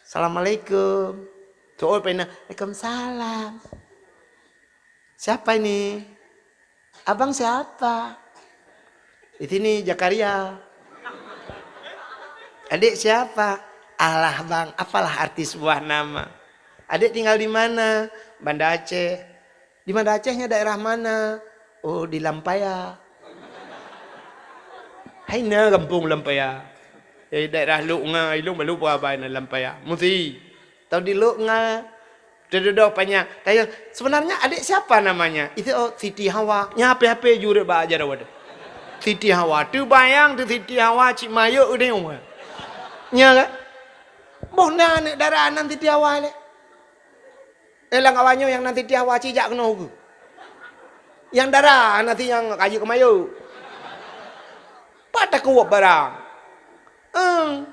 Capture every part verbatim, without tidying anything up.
"Assalamualaikum." Tu'oh pena, "Waalaikumsalam." "Siapa ini? Abang siapa?" "Di sini Zakaria." "Adik siapa?" "Alah bang, apalah arti sebuah nama?" "Adik tinggal di mana?" "Banda Aceh." "Di Banda Aceh nyan daerah mana?" "Oh, di Lampaya." "Hai na gampông Lampaya?" "Eh, daerah Lok Nga, ilong balu peuabai na Lampaya." Musi. Tau di Lok Nga, teududoe panyang. Tanya, "Sebenarnya adik siapa namanya?" "Itu, oh, Siti Hawa." Nya hape-hape jureuet bak ajar awak tu. Siti Hawa. Teubayang teu Siti Hawa cit mayok udeh. Nya kan? Boh na aneuk dara nan Siti Hawa lé. Eh, lam awak nyoe nyang nan Siti Hawa cit jak keunoe geuh. Nyang dara na si nyang kajeuet keu mayok. Pat takot barang. Eung.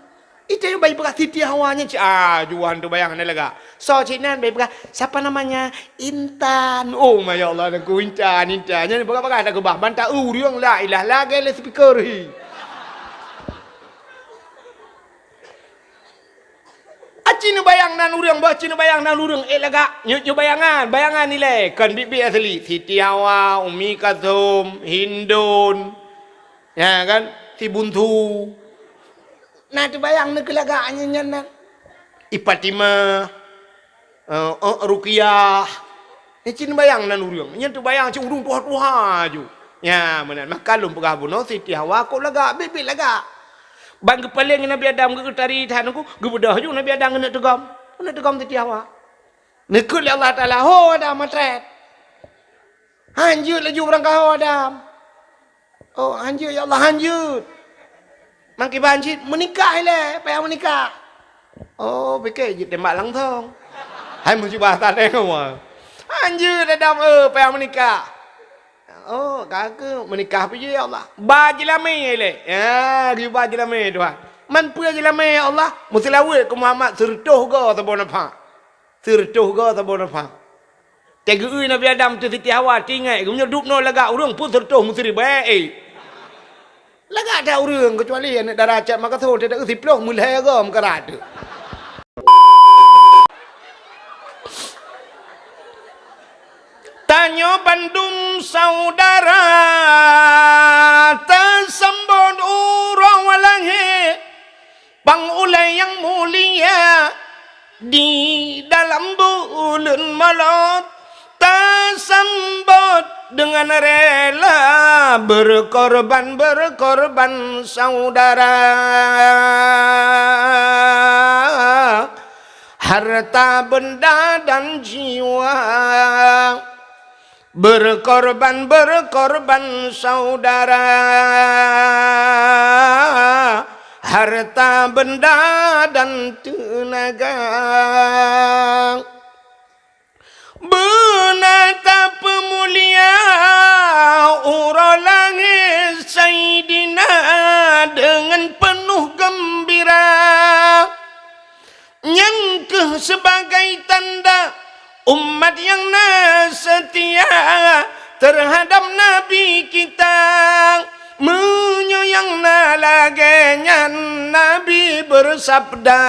Itu nyang bai peugah Siti Hawa nyan cit, ah, juan teubayang hana lagak. Soe cit nan bai peugah, "Siapa namanya?" "Intan." Oh, masya Allah, Teungku, Intan, Intan. Nyan peugah-peugah na keubah. Ban ta-eu ureueng la ilah lagèe loudspeaker hi. Aci neubayang nan ureueng, bah ci neubayang nan ureueng, eh, lagak. Nyoe, nyoe bayangan, bayangan ilèe. Kon biet-biet asli. Siti Hawa, Umi Kalsum, Hindun. Ya kan? Si Buntu. Nah, teubayang neukeu lagak nyan, nyan, nyan. I Fatimah, eh, eh, Ruqyah. Nyan cit neubayang nan ureueng. Nyan teubayang cit ureueng tuha-tuha ju. Nya, meunan. Maka lôn peugah bunoe Siti Hawa kok lagak, biet-biet lagak. Ban geupaleng Nabi Adam geu-, geutari that nungku, geubeudoh ju Nabi Adam keuneuk teugom. Keuneuk teugom Siti Hawa. Neukheun lé Allah Taala, "Ho Adam, matret." Han jeuet laju beurangkaho Adam. Oh, han jeuet, ya Allah, han jeuet. Mangkiban cit, meunikah ilèe, payah meunikah. Oh, pike jitembak langsong. Hai musibah that, eh, kamoe. Han jeuet Adam, eh, payah meunikah. Oh, ka keuh meunikah pih jeuet, ya Allah. Ba jeulamé ilèe. Ya, geuba jeulamé Tuhan. Man peue jeulamé, ya Allah? Meuseulaweuet keu Muhammad seureutôh goe saboh nafah. Seureutôh goe saboh nafah. Teugeue Nabi Adam teu Siti Hawa, teuingat, geumeunyoe dubnoe lagak ureueng pun seureutôh meusiribèe, eh. Lagak that ureueng, keucuali aneuk dara Cot Makassar, teugeue siploh meulhèe goe meukarat teuh. Tanyoe bandum saudara tasambot uroe walangé. Pang ulèe nyang mulia, di dalam buleuen molot, tasambot deungon rela, berkorban-berkorban saudara. Harta benda dan jiwa, berkorban-berkorban saudara, harta benda dan teunaga. Beuna tapeumulia uroe langét Saidina deungon peunoh geumbira. Nyan kheueh sibagai tanda umat nyang na seutia teuhadab Nabi kita. Meunyoe nyang na lagèe nyan, Nabi beusabda,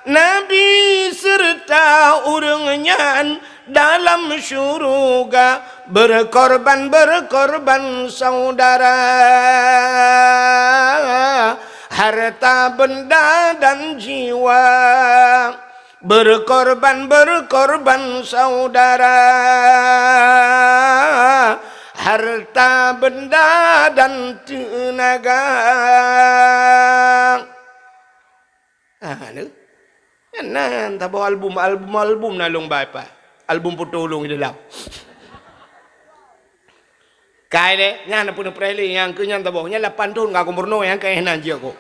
Nabi seureuta ureueng nyan dalam syuruga, berkorban-berkorban saudara, harta benda dan jiwa, berkorban-berkorban saudara, harta benda dan teunaga. Ah, tu. Nyan, nyan, taboh album, album, album na lôn ba ipat. Album foto lôn di dalam. Kai lé, nyan na peuneuk preh lé, nyang keu nyan taboh. Nyan lapan thon ka kumeurunoe, nyang keu nan jeuet kok.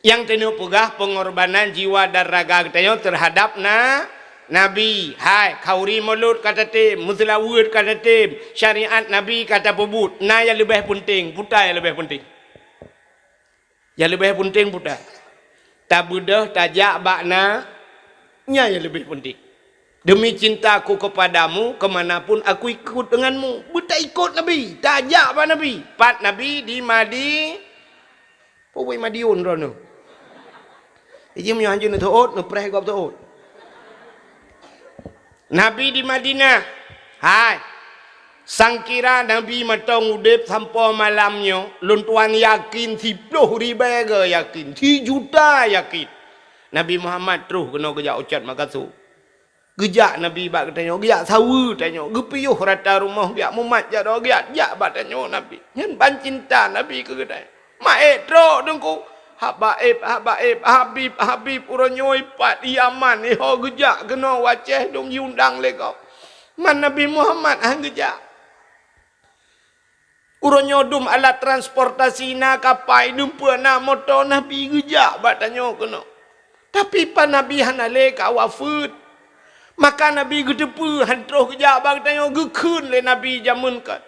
Nyang teuneuk peugah peungorbanan jiwa dan raga geutanyoe teuhadap na, Nabi. Hai, khauri mulod ka tatem, meuseulaweuet ka tatem, syariat Nabi ka tapeubuet. Na nyang leubeh peunteng, peue nyang leubeh peunteng? Nyang leubeh peunteng peue? Tabeudôh tajak bak na, nyan nyang leubeh peunteng. Demi cintaku kepadamu, ke mana pun aku ikut denganmu. Beutaikot Nabi, tajak bak Nabi. Pat Nabi di Madi-, peue Madiun droeneuh. Ijih meunyoe hanjeuet neuteuôt, neupreh gob teuôt. Nabi di Madinah. Hai. Sangkira Nabi mantong udeb sampoe malam nyoe, lôn tuan yakin siploh ribèe geuh yakin, sijuta yakin. Nabi Muhammad troh keunoe geujak u Cot Makassar. Geujak Nabi bak geutanyoe, geujak saweue tanyoe, geupiôh rata rumoh, geujak mumat jaroe, geujak jak bak tanyoe Nabi. Nyan ban cinta Nabi keu geutanyoe. Maet trok Teungku. Habaib, Habaib, Habib, Habib, uroe nyoe pat Yaman, iho geujak keunoe u Aceh dum jiundang lé gob. Man Nabi Muhammad han geujak. Uroe nyoe dum alat transportasi na kapai, dum peue na moto, Nabi geujak bak tanyoe keunoe. Tapi pat Nabi hana lé ka wafeuet. Maka Nabi geuteupeue han troh geujak bak tanyoe, geukheun lé Nabi jameun kan.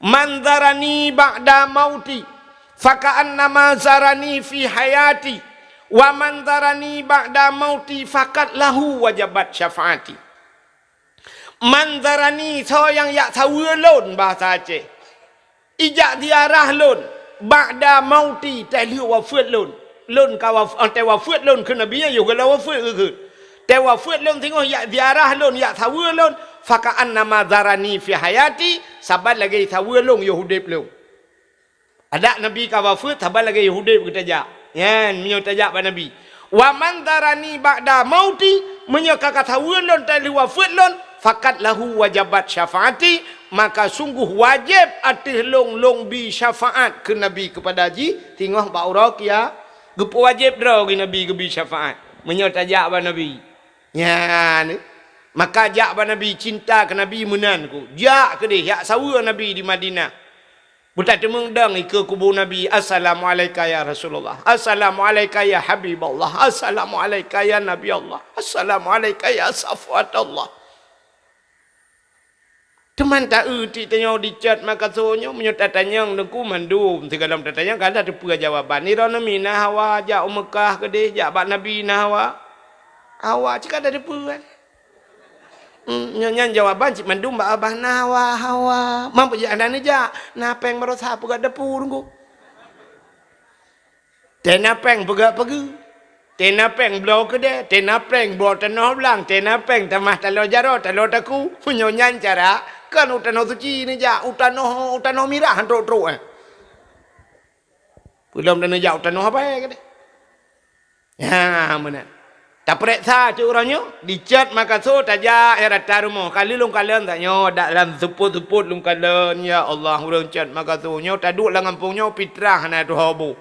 "Man zarani ba'da mauti, faka'annama zarani fi hayati. Wa man zarani ba'da mauti, fakat lahu wajabat syafaati." Man zarani, soe nyang jak saweue lôn, bahasa Aceh. Ijak ziarah lôn, ba'da mauti, teuh lheueh wafeuet lôn. Lôn ka waf-, eh, teuh wafeuet lôn keu Nabi nyan, yoh geula wafeuet geukheun. Teuh wafeuet lôn singoh jak ziarah lôn, jak saweue lôn, faka'annama zarani fi hayati, saban lagèe saweue lôn yoh udeb lôn. Adak Nabi ka wafeuet, saban lagèe yoh udeb geutajak. Nyan, meunyoe tajak bak Nabi. "Wa man zarani ba'da mauti," meunyoe ka, ka saweue lôn teuh lheueh wafeuet lôn, "fakat lahu wajabat syafaati," maka sungguh wajéb ateueh lôn, lôn bi syafaat keu Nabi keupada jih, singoh bak uroe kia-, geupeuwajéb droe geuh Nabi geubi syafaat. Meunyoe tajak bak Nabi. Nyan. Maka jak bak Nabi, cinta keu Nabi meunan ku. Jak keudeh, jak saweue Nabi di Madinah. Beutateumeung dong ikeue kubu Nabi, "Assalamu'alaika ya Rasulullah. Assalamu'alaika ya Habiballah. Assalamu'alaika ya Nabi Allah. Assalamu'alaika ya Safwat Allah." Teuma ta-eu tiep tanyoe di Cot Makassar nyoe, meunyoe tatanyong Teungku mandum sigohlom tatanyong ka tateupeue jawaban. Nirok neumi na hawa jak u Meukah keudeh, jak bak Nabi na hawa. Hawa cit ka tateupeue kan. Hmm, nyan, nyan jawaban cit mandum bak babah na hawa, hawa. Mampu jak hana neujak, na péng baroesa peugah depu Teungku. Teuh na péng peugah peugah. Teuh na péng bloe keudè, teuh na péng bloe tanoh blang, teuh na péng tamah taloe jaroe, taloe takue. Meunyoe nyan cara, kon u tanoh suci neujak, u tanoh, u tanoh mirah trok-trok, eh. Peulom tanoh jak u tanoh abai keudeh. Ha, meunan. Tapeuriksa cit uroe nyoe, di Cot Makassar tajak, ya, rata rumoh. Kali lôn kalon tanyoe, dak lam seupôt-seupôt lôn kalon, ya Allah, ureueng Cot Makassar nyoe taduek lam gampông nyoe pitrah hana tuho boh.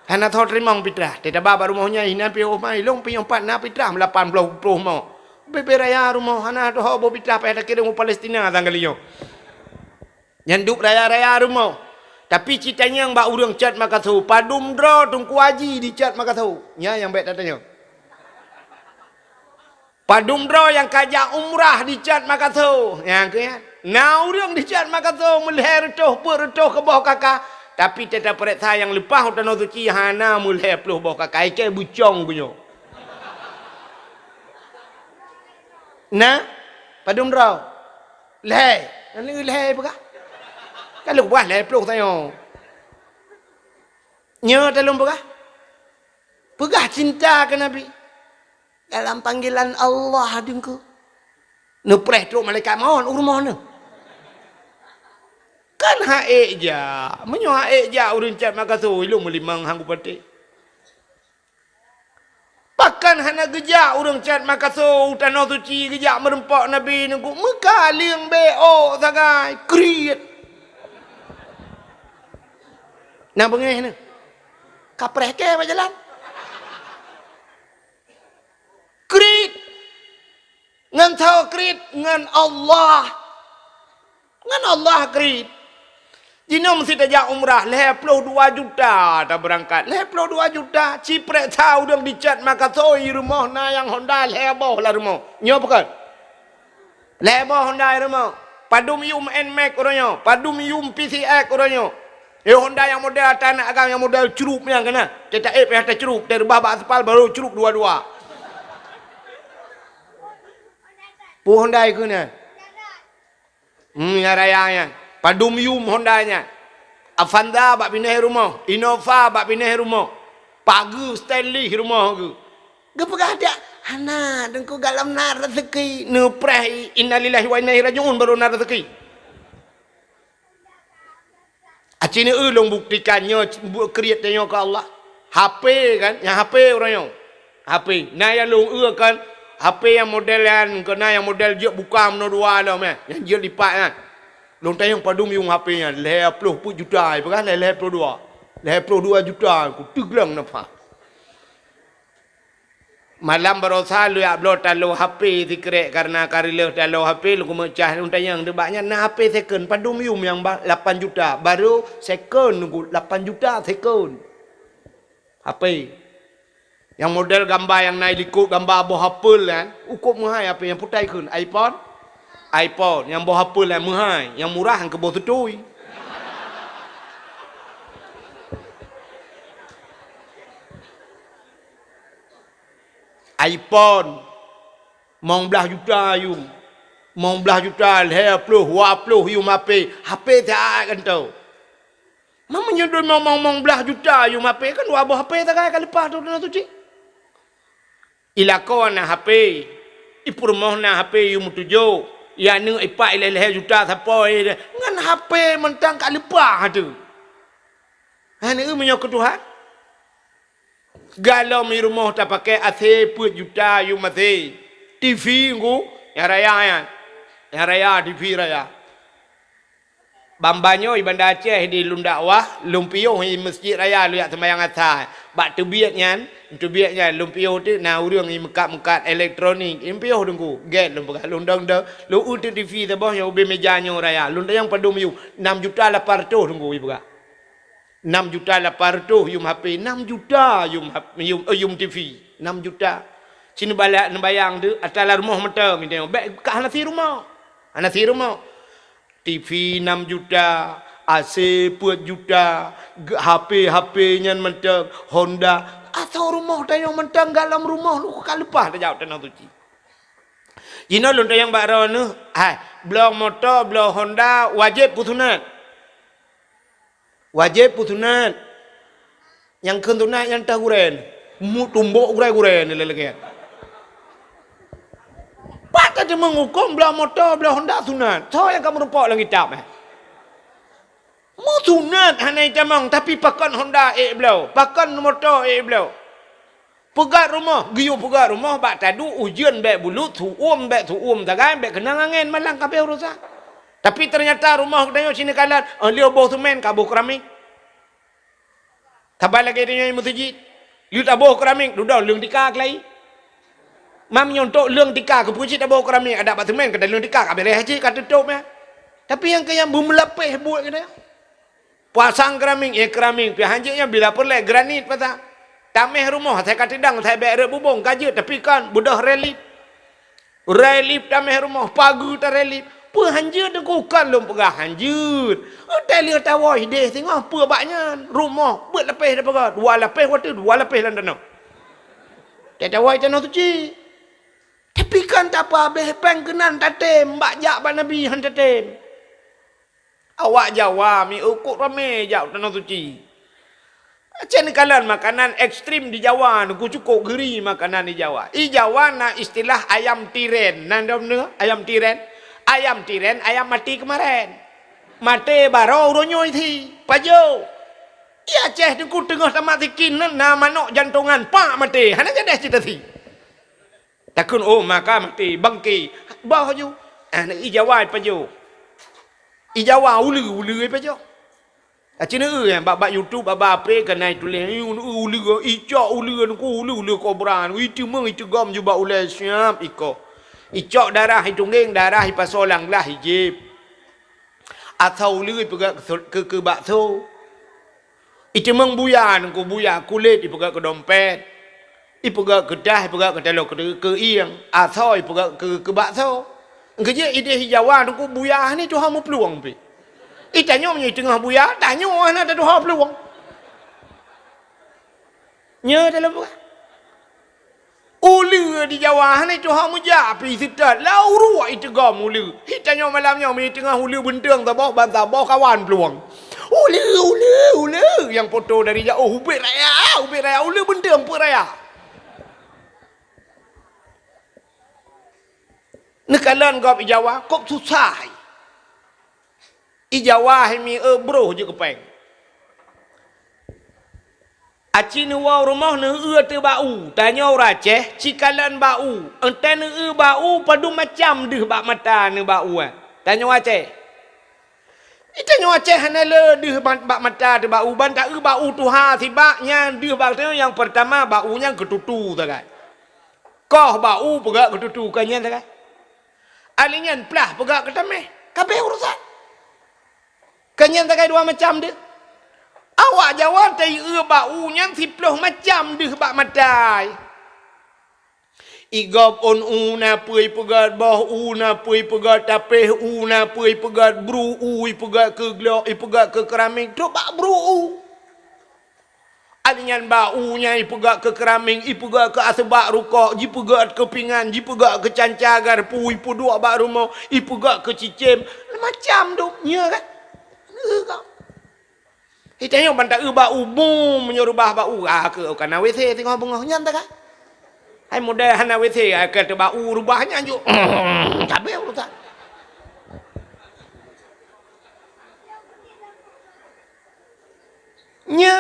Hana tuho teurimong pitrah. Teuh taba bak rumoh nyan, inan pih oh mai, lôn pih nyoe pat na pitrah lapan ploh ploh mo. Bèe-bèe raya rumoh, hana tuho boh pitrah payah takirém u Palestina sang kali nyoe. Nyan duek raya-raya rumoh. Tapi cit tanyong bak ureueng Cot Makassar, padum droe Teungku Haji di Cot Makassar? Nyan nyang bèk tatanyong. Padum droe nyang ka jak umrah di Cot Makassar? Nyan keuh nyan. Na ureueng di Cot Makassar meulhèe reutôh peuet reutôh keuboh kaka, tapi teuh tapeuriksa nyang leupah u tanoh suci hana meulhèe ploh boh kaka, ikei bucong geuh nyoe. Na? Padum droe? Lhèe. Nyan lhèe peugah. Kan lôn peugah lhèe ploh tanyoe. Nyoe talôn peugah. Peugah cinta keu Nabi. Dalam panggilan Allah Teungku. Neupreh trok malaikat maut u rumoh neuh. Kan han ék jak. Meunyoe han ék jak ureueng Cot Makassar, ilôn meulimong han kupatéh. Pakon hana geujak ureueng Cot Makassar u tanoh suci geujak meurumpok Nabi Teungku, meukaleueng bèe ôk sagai, kriet. Na beungéh neuh. Kapreh kèe bak jalan. Kriet. Ngon soe kriet? Ngon Allah. Ngon Allah kriet. Jinoe meusti tajak umrah, lhèe ploh dua juta tabeurangkat. Lhèe ploh dua juta, ci preksa ureueng di Cot Makassar, i rumoh na nyang Honda lhèe boh lam rumoh. Nyoe pakon? Lhèe boh Honda i rumoh. Padum yum Nmax uroe nyoe, padum yum P C X uroe nyoe. Eh, Honda nyang model ata aneuk agam nyang model cerup nyan keunan. Teuh taék payah taceurup, teuh reubah bak aspal baru cerup dua-dua. Peue Honda keunan? Hmm, nyang raya nyan. Padum yum Honda nyan. Avanza bak binéh rumoh, Innova bak binéh rumoh. Pageue stainless rumoh geuh. Geupeugah dak, "Hana, Teungku, gohlom na raseuki." Neupreh, "Innalillahi wa inna ilaihi raji'un," baru na raseuki. Aci neu lôn buktikan nyoe, buet kriet tanyoe keu Allah. H P kan, nyang H P uroe nyoe. H P. Na nyang lôn eu kan, H P nyang model nyan, keu na nyang model jeuet buka meunoe dua lom, eh. Nyang jeuet lipat nyan. Lôn tanyong padum yuem H P nyan, lhèe ploh peuet juta, ipeugah lhèe, lhèe ploh dua. Lhèe ploh dua juta, ku teugleng nafah. Malam baroesa lôn jak bloe talo H P sikrek, kareuna ka reuloh talo H P, lôn keumeung cah lôn tanyong, "Bak nyan na H P second, padum yuem nyang ba-, lapan juta?" Baru second, ku, lapan juta second. H P. Nyang model gamba nyang na i likot gamba boh apel nyan, ukop meuhai H P nyang putai kheun, iPhone. iPhone, nyang boh apel nyan meuhai, nyang murah nyang keu boh seutui. iPhone, limong blaih juta yuem. Limong blaih juta, lhèe ploh, dua ploh yuem H P. H P siat gantoe. Meunyoe dua limong, limong blaih juta yuem H P, kan dua boh H P sagai ka leupah teuh u Tanoh Suci. I lakoe na H P, i peurumoh na H P yuem tujoh, i aneuk ipat i lhèe-lhèe juta sapo, ngon H P mantong ka leupah teuh. Hana eu meunyoe keu Tuhan. Gohlom i rumoh tapakèe A C peuet juta yuem A C. T V ngku, nyang raya nyan. Nyang raya, T V raya. Ban-ban nyoe i Banda Aceh di lôn dakwah, lôn piôh i Meuseujid Raya lôn jak seumayang asa. Bak teubiet nyan, teubiet nyan lôn piôh teuk na ureueng i meukat-meukat elektronik, lôn piôh teungku. Gèt lôn peugah, lôn dong-dong, lôn eu teuk T V saboh nyang ubé meja nyoe raya. Lôn tanyong padum yuem, nam juta lapan reutôh teungku ipeugah. Nam juta lapan reutôh yuem H P, nam juta yuem hap-, yuem, eh, yuem T V, nam juta. Ci neubala-, neubayang teuk, ata lam rumoh mantong, bèk ka hana sie rumoh. Hana sie rumoh. T V nam juta, A C peuet juta, ge-, H P, H P nyan mantong, Honda. Asoe rumoh tanyoe mantong, gohlom rumoh lôn ka leupah tajak Tanoh Suci. Jinoe lôn tanyong bak droeneuh, hai, bloe moto, bloe Honda, wajéb peu sunat? Wajéb peu sunat? Nyang kheun sunat nyang teuh gurèe, meutumbok gurèe-gurèe nyan lagèe. Pat tateumeung hukôm bloe moto, bloe Honda sunat? Soe nyang ka meurumpok lam kitab, eh? Meusunat hana jitamong, tapi pakon Honda ék bloe, pakon moto ék bloe. Peugöt rumoh, geuyue peugöt rumoh bak taduek ujeuen bèk bulut, su-uem bèk su-uem sagai, bèk keunong angèn, malang ka abéh urosan. Tapi teunyata rumoh geutanyoe sineuk kalon, oh, lheueh boh seumén ka boh keramik. Saban lagèe tanyoe i meuseujid, lheueh taboh keramik, dudoe leueng tika keulayi. Mam nyoe untuk leueng tika keupeue cit taboh keramik, adak bak seumén ka taleueng tika ka beureh cit ka teutôp nyan. Tapi nyang keu nyang beumeulapéh buet geutanyoe. Pasang keramik, ya keramik, pih hanjeuet nyan bila peureulèe granit pasang. Taméh rumoh, asai ka teudong, asai bèk rot bubông, ka jeuet, tapi kon, beudôh relief. Relief taméh rumoh, pageue tarelief. Peue hanjeuet teungku, kon lôn peugah hanjeuet. Watèe lheueh tawoe idéh singoh, peue bak nyan. Rumoh, beuet lapéh tapeugah, dua lapéh watèe, dua lapéh lam tanoh. Watèe tawoe Tanoh Suci. Tapi kon tapeuabéh péng keunan tatém, bak jak bak Nabi han tatém. Awak Jawa mieu kok ramé jak u Tanoh Suci. Aceh neukalon makanan ekstrem di Jawa, neuku cukôp geuri makanan di Jawa. I Jawa na istilah ayam tiren. Na dom neuh ayam tiren? Ayam tiren, ayam mati kemarin. Maté baroe uroe nyoe thi. Pajoh. I Aceh teungku teungoh tamat sikin na, na manok jantongan, pak maté. Hana jadeh cit thi. Takheun, oh, maka maté, bangke. Bah ju. Ah, i Jawa pajoh. I Jawa uleue, uleue pajoh. Aceh neu, eh, bak, bak YouTube, bak, bak H P keunan ituléh, i uleue, icok uleue, nungku uleue, uleue kobra, iteumeung, iteugom ju bak ulèe siap iko. Icok darah, itunggeng darah, ipasoe lam glah, ijieb. Asoe uleue ipeugöt keu, keu, keu bakso. Iteumeung buya, nungku buya, kulét ipeugöt keu dompet. Ipeugöt keu tah, ipeugöt keu taloe, keu, keu ieng. Asoe ipeugöt keu, keu bakso. Ngeujeuet idéh i Jawa, nungku buya, hana tuha meuplueng pih. Itanyoe meunyoe iteungoh buya, tanyoe hana tatuha plueng. Nyoe dalam buah. Uleue di Jawa hana tuha meujak pih seutôt, lau ruek iteugom uleue. Hi tanyoe malam nyoe meuteungoh uleue beunteueng saboh ban saboh kawan plueng. Uleue, uleue, uleue. Nyang foto dari jauh, ubit raya, ubit raya, uleue beunteng peuet raya. Neukalon gob i Jawa, kok susah. I Jawa hai mi, eh, broh jeuet keu péng. Aci neuwoe rumoh neueu teuk bak u, tanyoe ureueng Aceh, ci kalon bak u. Entée neueu bak u, padum macam deuh bak mata neueu bak u, eh. Tanyoe Aceh. Tanyoe Aceh hana le deuh bak, bak mata teuk bak u, ban taeu bak u tuha sibak nyan deuh bak tanyoe nyang peurtama bak u nyan keututu sagai. Koh bak u peugah keututu, ka nyan sagai. Alèh nyan plah peugah keutameh, ka abéh urusan. Ka nyan sagai dua macam deuh. Awak Jawa taieu bak u nyan siploh macam deuh bak mata. I gob ôn u na peue ipeugét, boh u na peue ipeugét, tapéh u na peue ipeugét, bru u ipeugét keu glok, ipeugét keu keurameng, trok bak bru u. Alèh nyan bak u nyan ipeugét keu keurameng, ipeugét keu aseubak rukok, jipeugét keu pingan, jipeugét keu canca garpu, ipeuduek bak rumoh, ipeugét keu cicém, macam dum, nyo kan? Neu ka. Itanyoe ban taeu bak u, bum, meunyoe reubah bak u, ah, keu ka na W C singoh beungoh nyan ta ka. Hai model hana W C, ah, ka teuh bak u reubah nyan ju. Ka abéh urusan. Nya.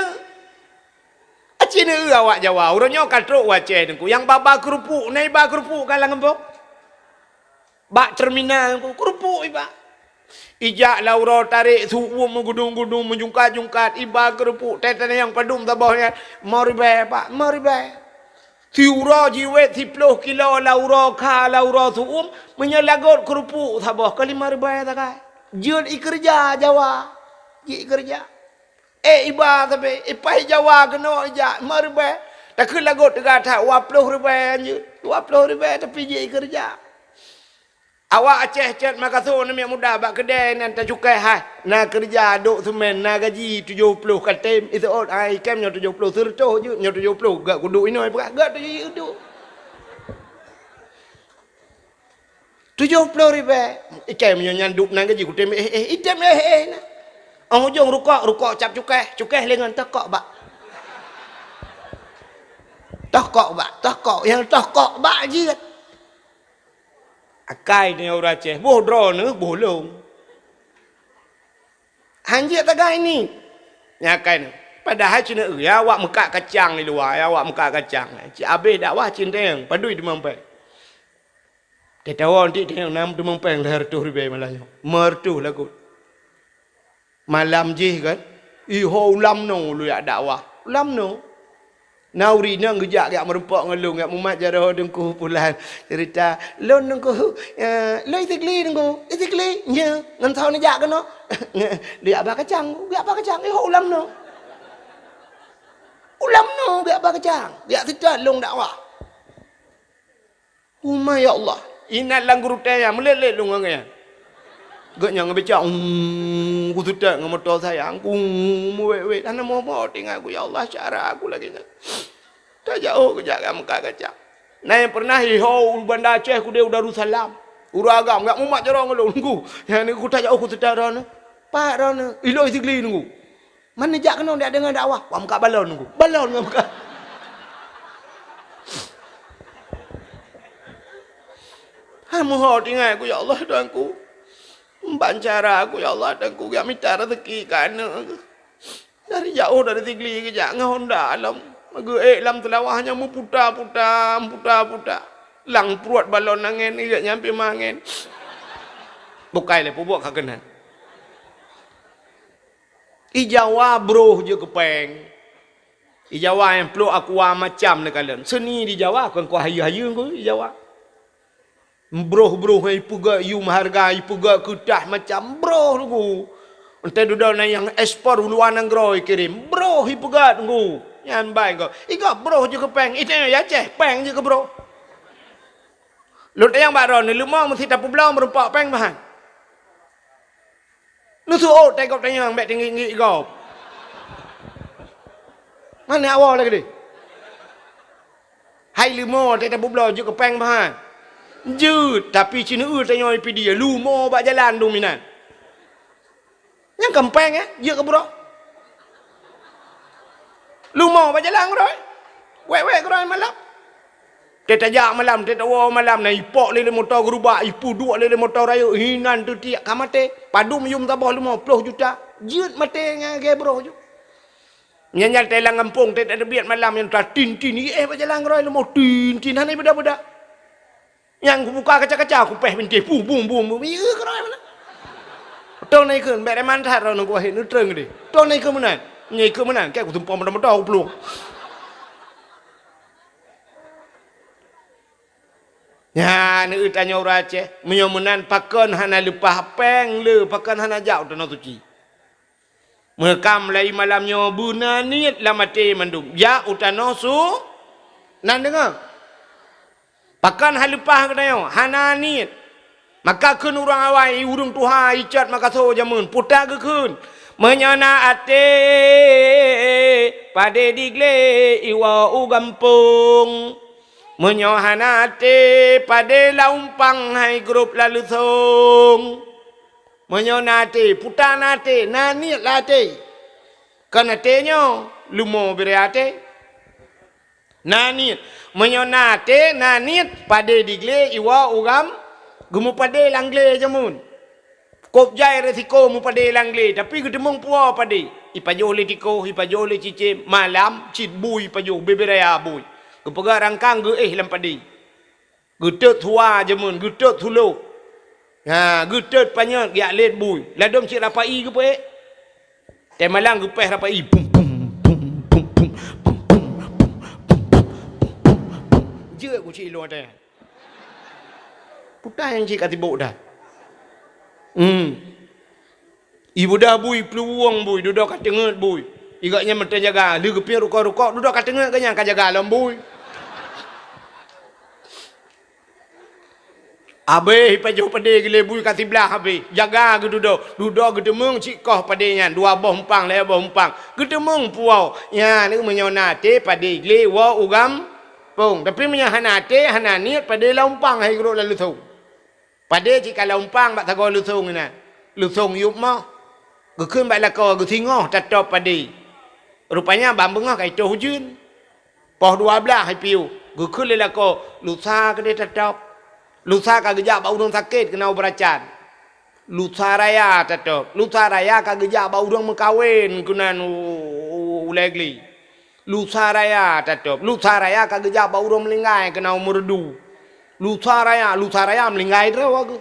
Aci neueu awak Jawa, uroe nyoe ka trok u Aceh teungku, nyang ba-ba keurupuk, na iba keurupuk ka lam gampông. Bak terminal teungku, keurupuk iba. Ijak lam uroe tarek su uem meugudong-gudong, meujungkat-jungkat, iba keurupuk, teuh-teuh nyang padum saboh nyan, lima ribèe, Pak, lima ribèe. Siuroe jiwét siploh kilo lam uroe kha, lam uroe su uem, meunyoe lagot keurupuk saboh ka lima ribèe sagai. Jeuet ikeureuja Jawa, jeuet ikeureuja. Eh, iba sabe, ipai Jawa keunoe ijak, lima ribèe. Takheun lagot teuga that, dua ploh ribèe anjeut. Dua ploh ribèe tapi jeuet ikeureuja. Awak Aceh cot makaso aneuk muda bak keudè nan tacukai hai. Na keureuja dok seumén, na gaji tujoh ploh ka tem. Iseuôt hai, item nyoe tujoh ploh, seureutôh jeuet, nyoe tujoh ploh, gak kuduek inoe peugah, gak tujoh jeuet duek. Tujoh ploh ribèe. Ikai meunyoe nyan duek nan gaji kutem éh, éh, item éh, éh, na. Ong ujong rukok, rukok cap cukéh, cukéh lé ngon toh kok bak. Toh kok bak, toh kok, nyang toh kok bak jeuet. Akai nyoe ureueng Aceh, boh droeneuh, boh lôn. Han jeuet tagai ni. Nyan akai nyoe. Padahai cit nyoe, ya, awak meukat kacang di luwa, ya, awak meukat kacang. Cit abéh dakwah cit teueng, padum teumèe péng. Teutabang tiep-tiep na teumèe péng lhèe reutôh ribèe malam nyoe. Lhèe reutôh lagot. Malam jih kan, iho u Lamno lôn jak dakwah. U Lamno. Na ureueng inong geujak, geujak meurumpok ngon lôn, geujak mumat jaroe Teungku Pulan. Cerita, "Lôn Teungku, eh, lôn Isigli Teungku." "Isigli?" "Nyo." "Ngon soe neujak keunoe?" "Geujak ba kacang, geujak ba kacang." Iho u Lamno. U Lamno geujak ba kacang. Geujak seutôt lôn dakwah. Uma ya Allah, inan lam geurutée nyan, meulet-let lôn ngon gobnyan. Gobnyan ngon becak, "Umm, kuseutôt ngon moto sayang, ku meuwét-wét, hana mo-mo teuingat ku, ya Allah, cara ku lagée nyan." Tajak geujak lam meukat kacang. Na nyang pernah iho u Banda Aceh keudeh u Darussalam. Ureueng agam, geujak mumat jaroe ngon lôn, Teungku. Nyan Teungku tajak, oh, kuseutôt droeneuh. Pat droeneuh, ilôn Isigli Teungku. Man neujak keunoe jak deungoe dakwah, wah meukat balon Teungku. Balon ngon meukat. Ha, meuho teuingat ku, ya Allah, Tuhanku. Ban cara ku, ya Allah, Tuhanku, geujak mita raseuki keu aneuk. Dari jaoh, dari Sigli geujak ngon honda lom. Geuék lam Seulawah nyan meuputa-puta, meuputa-puta. Lam pruet balon angén, geuék nyan pih mangén. Bukai lé peubuet ka keunan. I Jawa broh jeuet keu péng. I Jawa nyang plôk aqua macam neukalon. Seuni di Jawa kon keu hayeue-hayeue Teungku i Jawa. Broh-broh nyang ipeugét yum hareuga, ipeugét keureutah macam broh Teungku. Entah dudoe na nyang ekspor u luwa nanggroe ikirém. Broh ipeugét Teungku. Nyan bai Teungku. I gob broh jeuet keu péng, i tanyoe Aceh péng jeuet keu broh. Lôn tanyong bak droeneuh, leumo meusti tapeubloe meurumpok péng meuhan? Neuseuôt teuh gob tanyong bék teungiek-ngiek gob. Meunan awai lagée deh. Hai leumo teuh tapeubloe jeuet keu péng meuhan? Jeuet, tapi ci neueu tanyoe P D A, leumo bak jalan dum inan. Nyang keumpeng, eh, jeuet keu broh. Leumo bak jalan keudroe. Wék-wék keudroe malam. Teuh tajak malam, teuh tawoe malam, na ipok lé, lé moto geurubak, ipeuduek lé, lé moto rayeuk, hinan teutiek ka maté. Padum yum saboh leumo ploh juta. Jeuet maté ngon lagèe broh ju. Nyan-nyan teuh lam gampông, teuh tateubiet malam, nyan tatin-tin, iéh bak jalan keudroe leumo tin-tin, hana ibeuda-beuda. Nyang kubuka kaca-kaca, kupéh bintéh, bum, bum, bum, bum. Iya, keudroe mana? Toh na ikheun, bèk reman that droeneuh kuwahé neutrön deh. Toh na ikheun meunan. Nyan ikheun meunan, kèe kutumpông moto-moto kuplueng. Nyan, neueu tanyoe ureueng Aceh, meunyoe meunan pakon hana leupah péng le, pakon hana jak u Tanoh Suci. Meukam lai malam nyoe beuna niet lam até mandum, jak u Tanoh Su-, nan deungoe. Pakon hana leupah geutanyoe, hana niet. Maka kheun ureueng awai, ureueng tuha, icot makaso jameun, puta geukheun, "Meunyoe na até, padé diglé iwoe u gampông. Meunyoe hana até, padé lam umpang hai grob lam leusông." Meunyoe na até, puta na até, na niet lam até. Kon até nyoe, leumo bire até. Na niet. Meunyoe na até, na niet, padé diglé iwoe u gam-, geumeupadé lam glé jameun. Kôb jai resiko meupadé lam glé, tapi geuteumeung puwoe padé. Ipajoh lé tikoh, ipajoh lé cicém, malam cit bui ipajoh, bibiraya bui. Geupeugah rangkang geuéh lam padé. Geutot suwa jameun, geutot sulok. Ha, geutot panyöt, geujak lét bui. Ladôm cit rapai geupeuék. Teumalang geupéh rapai. Bum, bum, bum. Jeuet ku cit ilong watèe. Putai nyang cit ka tibok dah. Hmm. Ibeudah bui, peuluwueng bui, dudoe ka teungeut bui. Igak nyan meuteunjaga, lheueh geupiep rukok-rukok, dudoe ka teungeut geuh nyan ka jaga lom bui. Abéh ipajoh padé geulé bui ka siblah abéh, jaga geududoe. Dudoe geuteumeung cit koh padé nyan, dua boh umpang, lhèe boh umpang. Geuteumeung puwoe, nyan meunyoe na até padé glé woe u gampông. Tapi meunyoe hana até, hana niet, padé lam umpang hai grob lam leusông. Padé cit ka lam umpang bak sagoe leusông inan. Leusông yup moh. Geukheun bak lakoe geusingoh tatôb padé. Rupanya ban beungoh ka itoh ujeuen. Poh dua blaih hai piôh. Geukheun lé lakoe, lusa keudéh tatôb. Lusa ka geujak bak ureueng sakét keunan u Beuracan. Lusa raya tatôb. Lusa raya ka geujak bak ureueng meukawen keunan u, u, u, ulèe glé. Lusa raya tatôb. Lusa raya ka geujak bak ureueng meulinggai keunan u Meureudu. Lusa raya, lusa raya meulinggai droe geuh.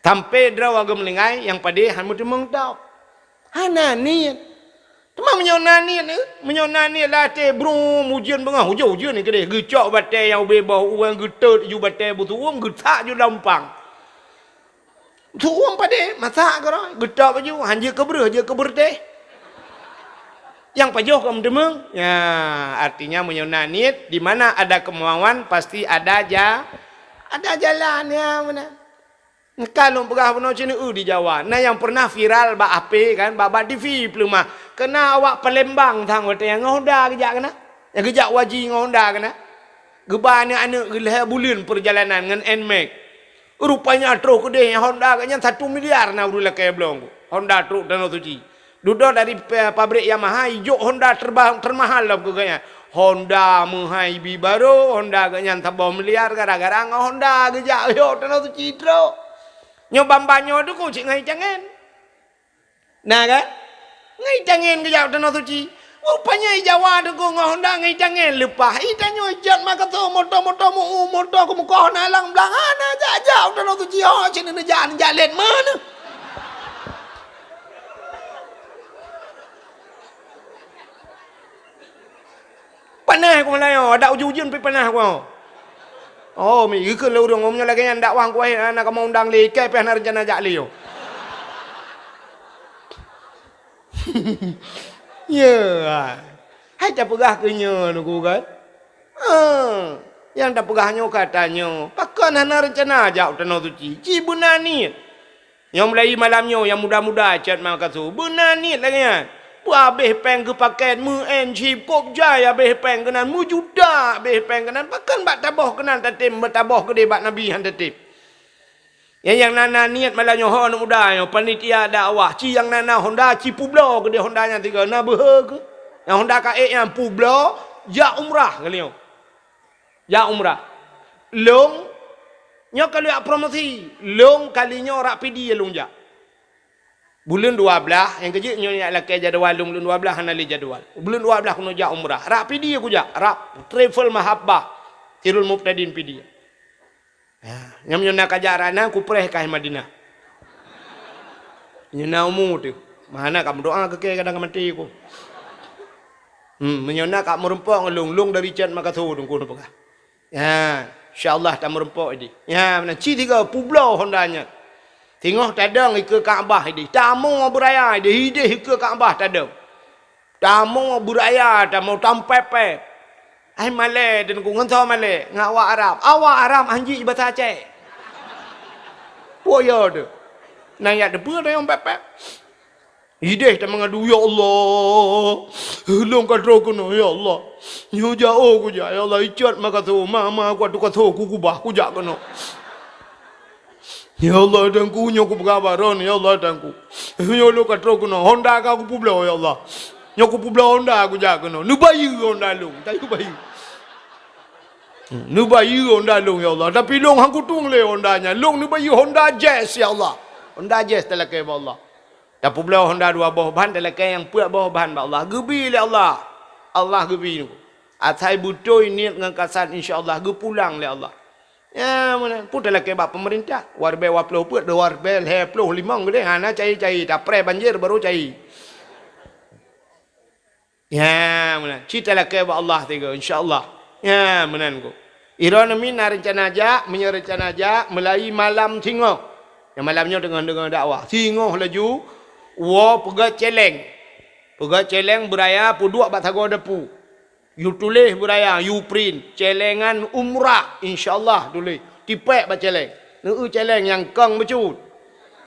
Sampoe droe geuh meulinggai, nyang padé han meuteumeung tôb. Hana niet. Teuma meunyoe na niet, eh, meunyoe na niet lam até brum ujeuen beungoh, ujeuen-ujeuen keudéh, geucok batèe nyang ubé boh ureueng geutot ju batèe beusuwuem geusak ju lam umpang. Suwuem padé, masak keudroe, geutôb ju, han jeuet keu breuh, jeuet keu beureutéh. Nyang pajoh ka meuteumeung. Ya, artinya meunyoe na niet, di mana ada kemauan, pasti ada ja-, ada jalan, ya, meunan. Ka lôn peugah bunoe cit neueu di Jawa. Na nyang pernah viral bak H P kan, bak, bak T V peuleumah. Keunan awak Palembang sang watèe nyan ngon Honda geujak keunan. Nyang geujak haji ngon Honda keunan. Geuba aneuk-aneuk geuh lhèe buleuen peurjalanan ngon Nmax. Rupanya troh keudéh Honda geuh nyan satu miliar na ureueng lakèe bloe. Honda trok Tanoh Suci. Dudoe dari pa-, pabrik Yamaha, ijok Honda terba-, termahal lom keu geuhnyan. Honda meuhai bi barô, Honda geuhnyan saboh miliar gara-gara ngon Honda geujak yoh Tanoh Suci trok. Nyoe ban-ban nyoe teuh cit ngon itangen. Na kan? Ngon itangen geujak Tanoh Suci. Rupanya i Jawa teuh ngon Honda ngon itangen leupah. Itanyoe jot makaso moto-moto meu-, moto keumeukoh na lam blang hana jak-jak Tanoh Suci ho cit neujak, neujak lét meunan. Panas ku malayo, adak ujeuen-ujeuen pih panas ku. Oh, mi geukheun lé ureueng, meunyoe lagèe nyan dakwah ku, eh, na kamoe undang lé, ikai pih hana reuncana jak lé, oh. Ya. Hai tapeugah keu nyoe nuku kan? Ha, nyang tapeugah nyoe ka tanyoe, pakon hana reuncana jak u Tanoh Suci? Ci beuna niet. Nyang mulai malam nyoe nyang muda-muda cot makasu, beuna niet lagèe nyan. Peuabéh péng keu pakét, meu-en chip, kôb jai abéh péng keunan, meujuta abéh péng keunan, pakon bak taboh keunan tatem, bak taboh keudéh bak Nabi han tatem. Nyang, nyang na, na niet malam nyoe ho aneuk muda nyoe, panitia dakwah, ci nyang na, na honda, ci peubloe keudeh honda nyan tiga, na beuhe keuh. Nyang honda ka ék nyan peubloe, jak umrah kali nyoe. Jak umrah. Lôn, nyoe ka lheueh jak promosi. Lôn kali nyoe rap Pidie lôn jak. Buleuen dua blaih, nyang keujeuet nyoe jak lakée jadwal lôn, buleuen dua blaih hana lé jadwal. Buleuen dua blaih keunoe jak umrah. Rap Pidie kujak, rap Travel Mahabbah, Sirul Mubtadin Pidie. Ya, nyang meunyoe na kajak rana, kupreh kah Madinah. Nyoe na umu teuh. Meuhana ka meudoa keu kèe kadang ka maté ku. Hmm, meunyoe na ka meurumpok ngon lôn, lôn dari Cot Makassar teungku neupeugah. Ya, insya Allah tameurumpok ideh. Ya, meunan ci tiga peubloe honda nyan. Singoh tadong ikeue Ka'bah ideh. Tamoe beuraya ideh, ideh ikeue Ka'bah tadong. Tamoe beuraya, tamoe tampépé. Ai malèe teungku ngon soe malèe, ngon awak Arab. Awak Arab hanjeuet basa Aceh. Peue yo teuh? Nyan jak teupeue tayong pépé. Ideh tameungadu, "Ya Allah, lôn ka troh keunoe, ya Allah. Nyoe jaoh kujak, ya Allah, i Cot Makassar, ma, ma, ku atu kasoe ku kubah, kujak keunoe. Ya Allah, Teungku, nyoe kupeugah bak droeneuh, ya Allah, Teungku. Nyoe lôn ka troh keunoe, honda ka kupeubloe, ya Allah. Nyoe kupeubloe honda kujak keunoe. Neubayeue honda lôn, tayue bayeue. Hmm, neubayeue honda lôn, ya Allah. Tapi lôn han kutueng lé honda nyan. Lôn neubayeue Honda Jazz, ya Allah." Honda Jazz talakée bak Allah. Tapeubloe honda dua boh ban, talakée nyang peuet boh ban bak Allah. Geubi lé Allah. Allah geubi. Asai beutôi niet ngon kasad, insya Allah geupulang lé Allah. Ya, meunan. Peue talakée bak peumeurintah? Dua ribèe dua ploh peuet, dua ribèe lhèe ploh limong geudeh, hana cai-cai, tapreh banjir baru cai. Ya, meunan. Ci talakée bak Allah tiga, insya Allah. Ya, meunan ku. Droeneuh mi na reuncana jak, meunyoe reuncana jak, meulayeue malam singoh. Nyang malam nyoe teungoh deungoe dakwah. Singoh laju, woe peugöt céléng. Peugöt céléng beuraya peuduek bak sagoe dapu. Yue tuléh beuraya, yue print, céléngan umrah, insya Allah tuléh. Tipék bak céléng. Neu-eu céléng nyang kong bacut.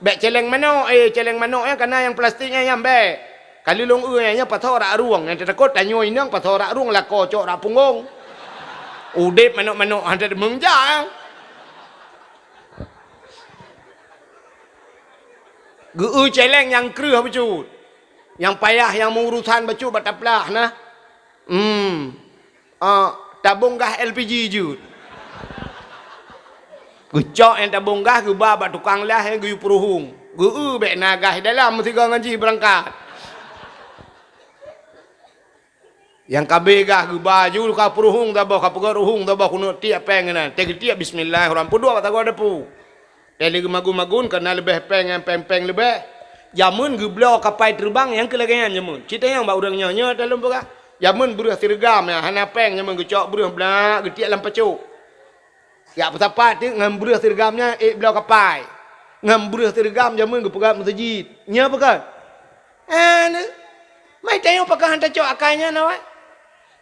Bèk céléng manok, eh, céléng manok nyan ka na nyang plastik nyan, nyan bèk. Ka lheueh lôn eu nyan, nyan pasoe rak rueng, nyang teutakot tanyoe inong pasoe rak rueng, lakoe cok rak punggong. Udép manok-manok han teudeungoe jak. Geu-eu céléng nyang kreueh bacut. Nyang payah nyang meuurusan bacut bak taplah na. Hmm. Ah, tabong gas L P G jeuet. Geucok nyang tabong gas geuba bak tukang las nyang geuyue peuruhueng. Geu-eu bèk na gas dalam meusigoe ngon jih beurangkat. Nyang ka abéh gas geuba ju ka peuruhueng saboh, ka peugöt ruhueng saboh keuneuk tiek péng keunan. Teugeutiek bismillahirrahmanirrahim. Peuduek bak sagoe dapu. Teuh lé geumagun-magun, ka na leubeh péng nyang péng-péng leubeh. Jameun geubloe kapai teubang nyang keu lagèe nyan jameun. Cit tanyong bak ureueng nyoe, nyoe talôn peugah. Jameun breueh sireugam nyang hana péng, jameun geucok breueh blak geutiek lam pacok. Jak peusapat teuk ngon breueh sireugam nyan ék bloe kapai. Ngon breueh sireugam jameun geupeugöt meuseujid. Nyoe peugah. Anu, mai tanyong pakon han tacok akai nyan awai.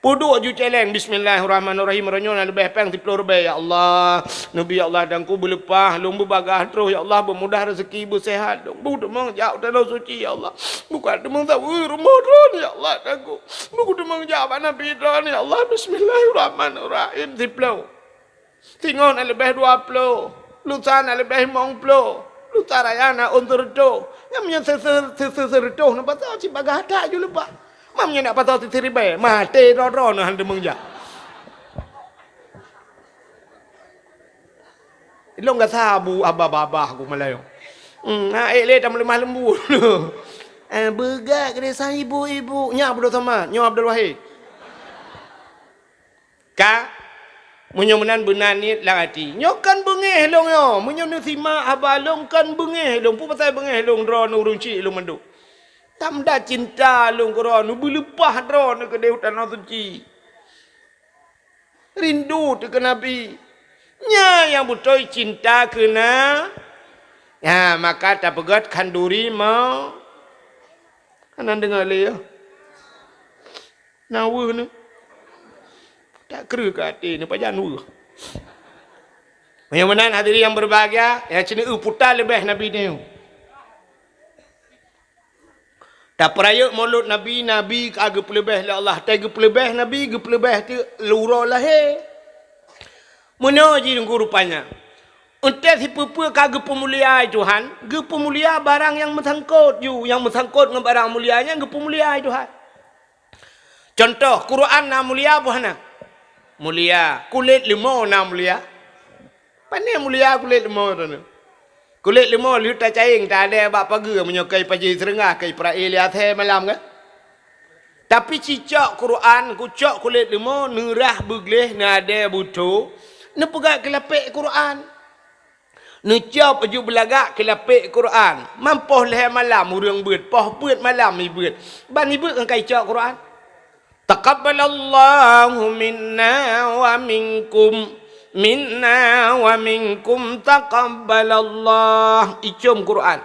Peuduek ju céléng, bismillahirrahmanirrahim, uroe nyoe na leubeh péng siploh ribèe, ya Allah. Neubi, ya Allah, Teungku beuleupah, lôn beubagaih troh, ya Allah, beumudah raseuki, beuseuhat lôn. Beuteumeung jak u Tanoh Suci, ya Allah. Buka teumeung saweue rumoh droen, ya Allah, Teungku. Beuteumeung jak bak Nabi droen, ya Allah. Bismillahirrahmanirrahim, siploh. Singoh na leubeh dua ploh, lusa na leubeh limong ploh, lusa raya na ôn seureutôh. Nyang meunyoe se-, se-, se-, se-, seureutôh na pasoe cit bagaih that ju leupah. Ma meunyoe na pasoe siribèe, maté droe-droe na han teumeung jak. Ilôn gasa bu abah-babah ku malam nyoe. Hmm, na ék lé tameuleumah leumbut. Eh, beugak keudéh sang ibu-ibu. Nyak Abdul Somad, nyoe Abdul Wahid. Ka, meunyoe meunan beuna niet lam até. Nyoe kan beungéh lôn nyoe. Meunyoe neusimak haba lôn kan beungéh lôn. Peue pasai beungéh lôn droeneuh ureueng chik lôn mandum. Tam that cinta lôn keu droeneuh, beuleupah droeneuh keudéh u Tanoh Suci. Rindu teuh keu Nabi. Nyan nyang beutôi cinta keu na-, ya, maka tapeugöt khanduri mo-, hana deungoe lé, ya. Na weueh nyoe. Tak kreueh keu até nyoe pajan weueh. Meunyoe meunan hadirin yang berbahagia, ya, ceuneuk eu puta leubeh Nabi nyoe. Tapeurayeuk Maulud Nabi, Nabi ka geupeuleubeh lé Allah. Teuh geupeuleubeh Nabi, geupeuleubeh teuk uroe lahé. Meunoe jih Teungku rupanya. Entah sipeue-peue ka geupeumulia Tuhan, geupeumulia barang nyang meusangkot ju, nyang meusangkot ngon barang mulia nyan geupeumulia Tuhan. Contoh, Quran na mulia boh na? Mulia. Kulét leumo na mulia? Pane mulia kulét leumo tu na? Kulét leumo lheueh tacayeng, tadée bak pageue, meunyoe kai paji seurengah, kai peurae lé asée malam kan? Tapi cicok Quran, kucok kulét leumo, neurah beugleh, neudée beutho, neupeugah keulapék Quran. Neucok ju beulagak keulapék Quran. Mampoh lhée malam ureuëng beuet, poh beuet malam ibeuet. Ban ibeuet ngon kai cok Quran. Taqabbalallahu minna wa minkum. Minna wa minkum taqabbalallah. Icom Quran.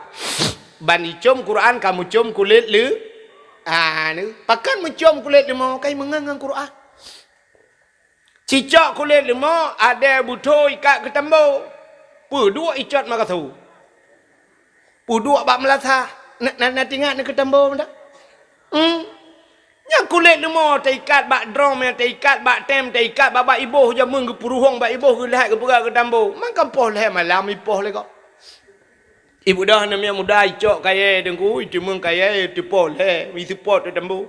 Ban icom Quran ka meucom kulét leu. Ah, ni. Pakon meucom kulét leumo kai meungon ngon Quran. Cicok kulét leumo, adée beutho ikat keu tambo. Peuduek icot makasu. Peuduek bak meulasah. Na, na, na tingat neukeu tambo meuda? Hmm. Nyang kulét leumo taikat bak drom, nyang taikat bak tem, taikat bak, bak iboh jameun geupeuruhong bak iboh geulhak geupeugah keu tambo. Mangkam poh lhée malam ipoh lé gob. Ibudah aneuk miet muda icok kayée teungku, iteumeung kayée teupoh lhée, iteupoh teutambo.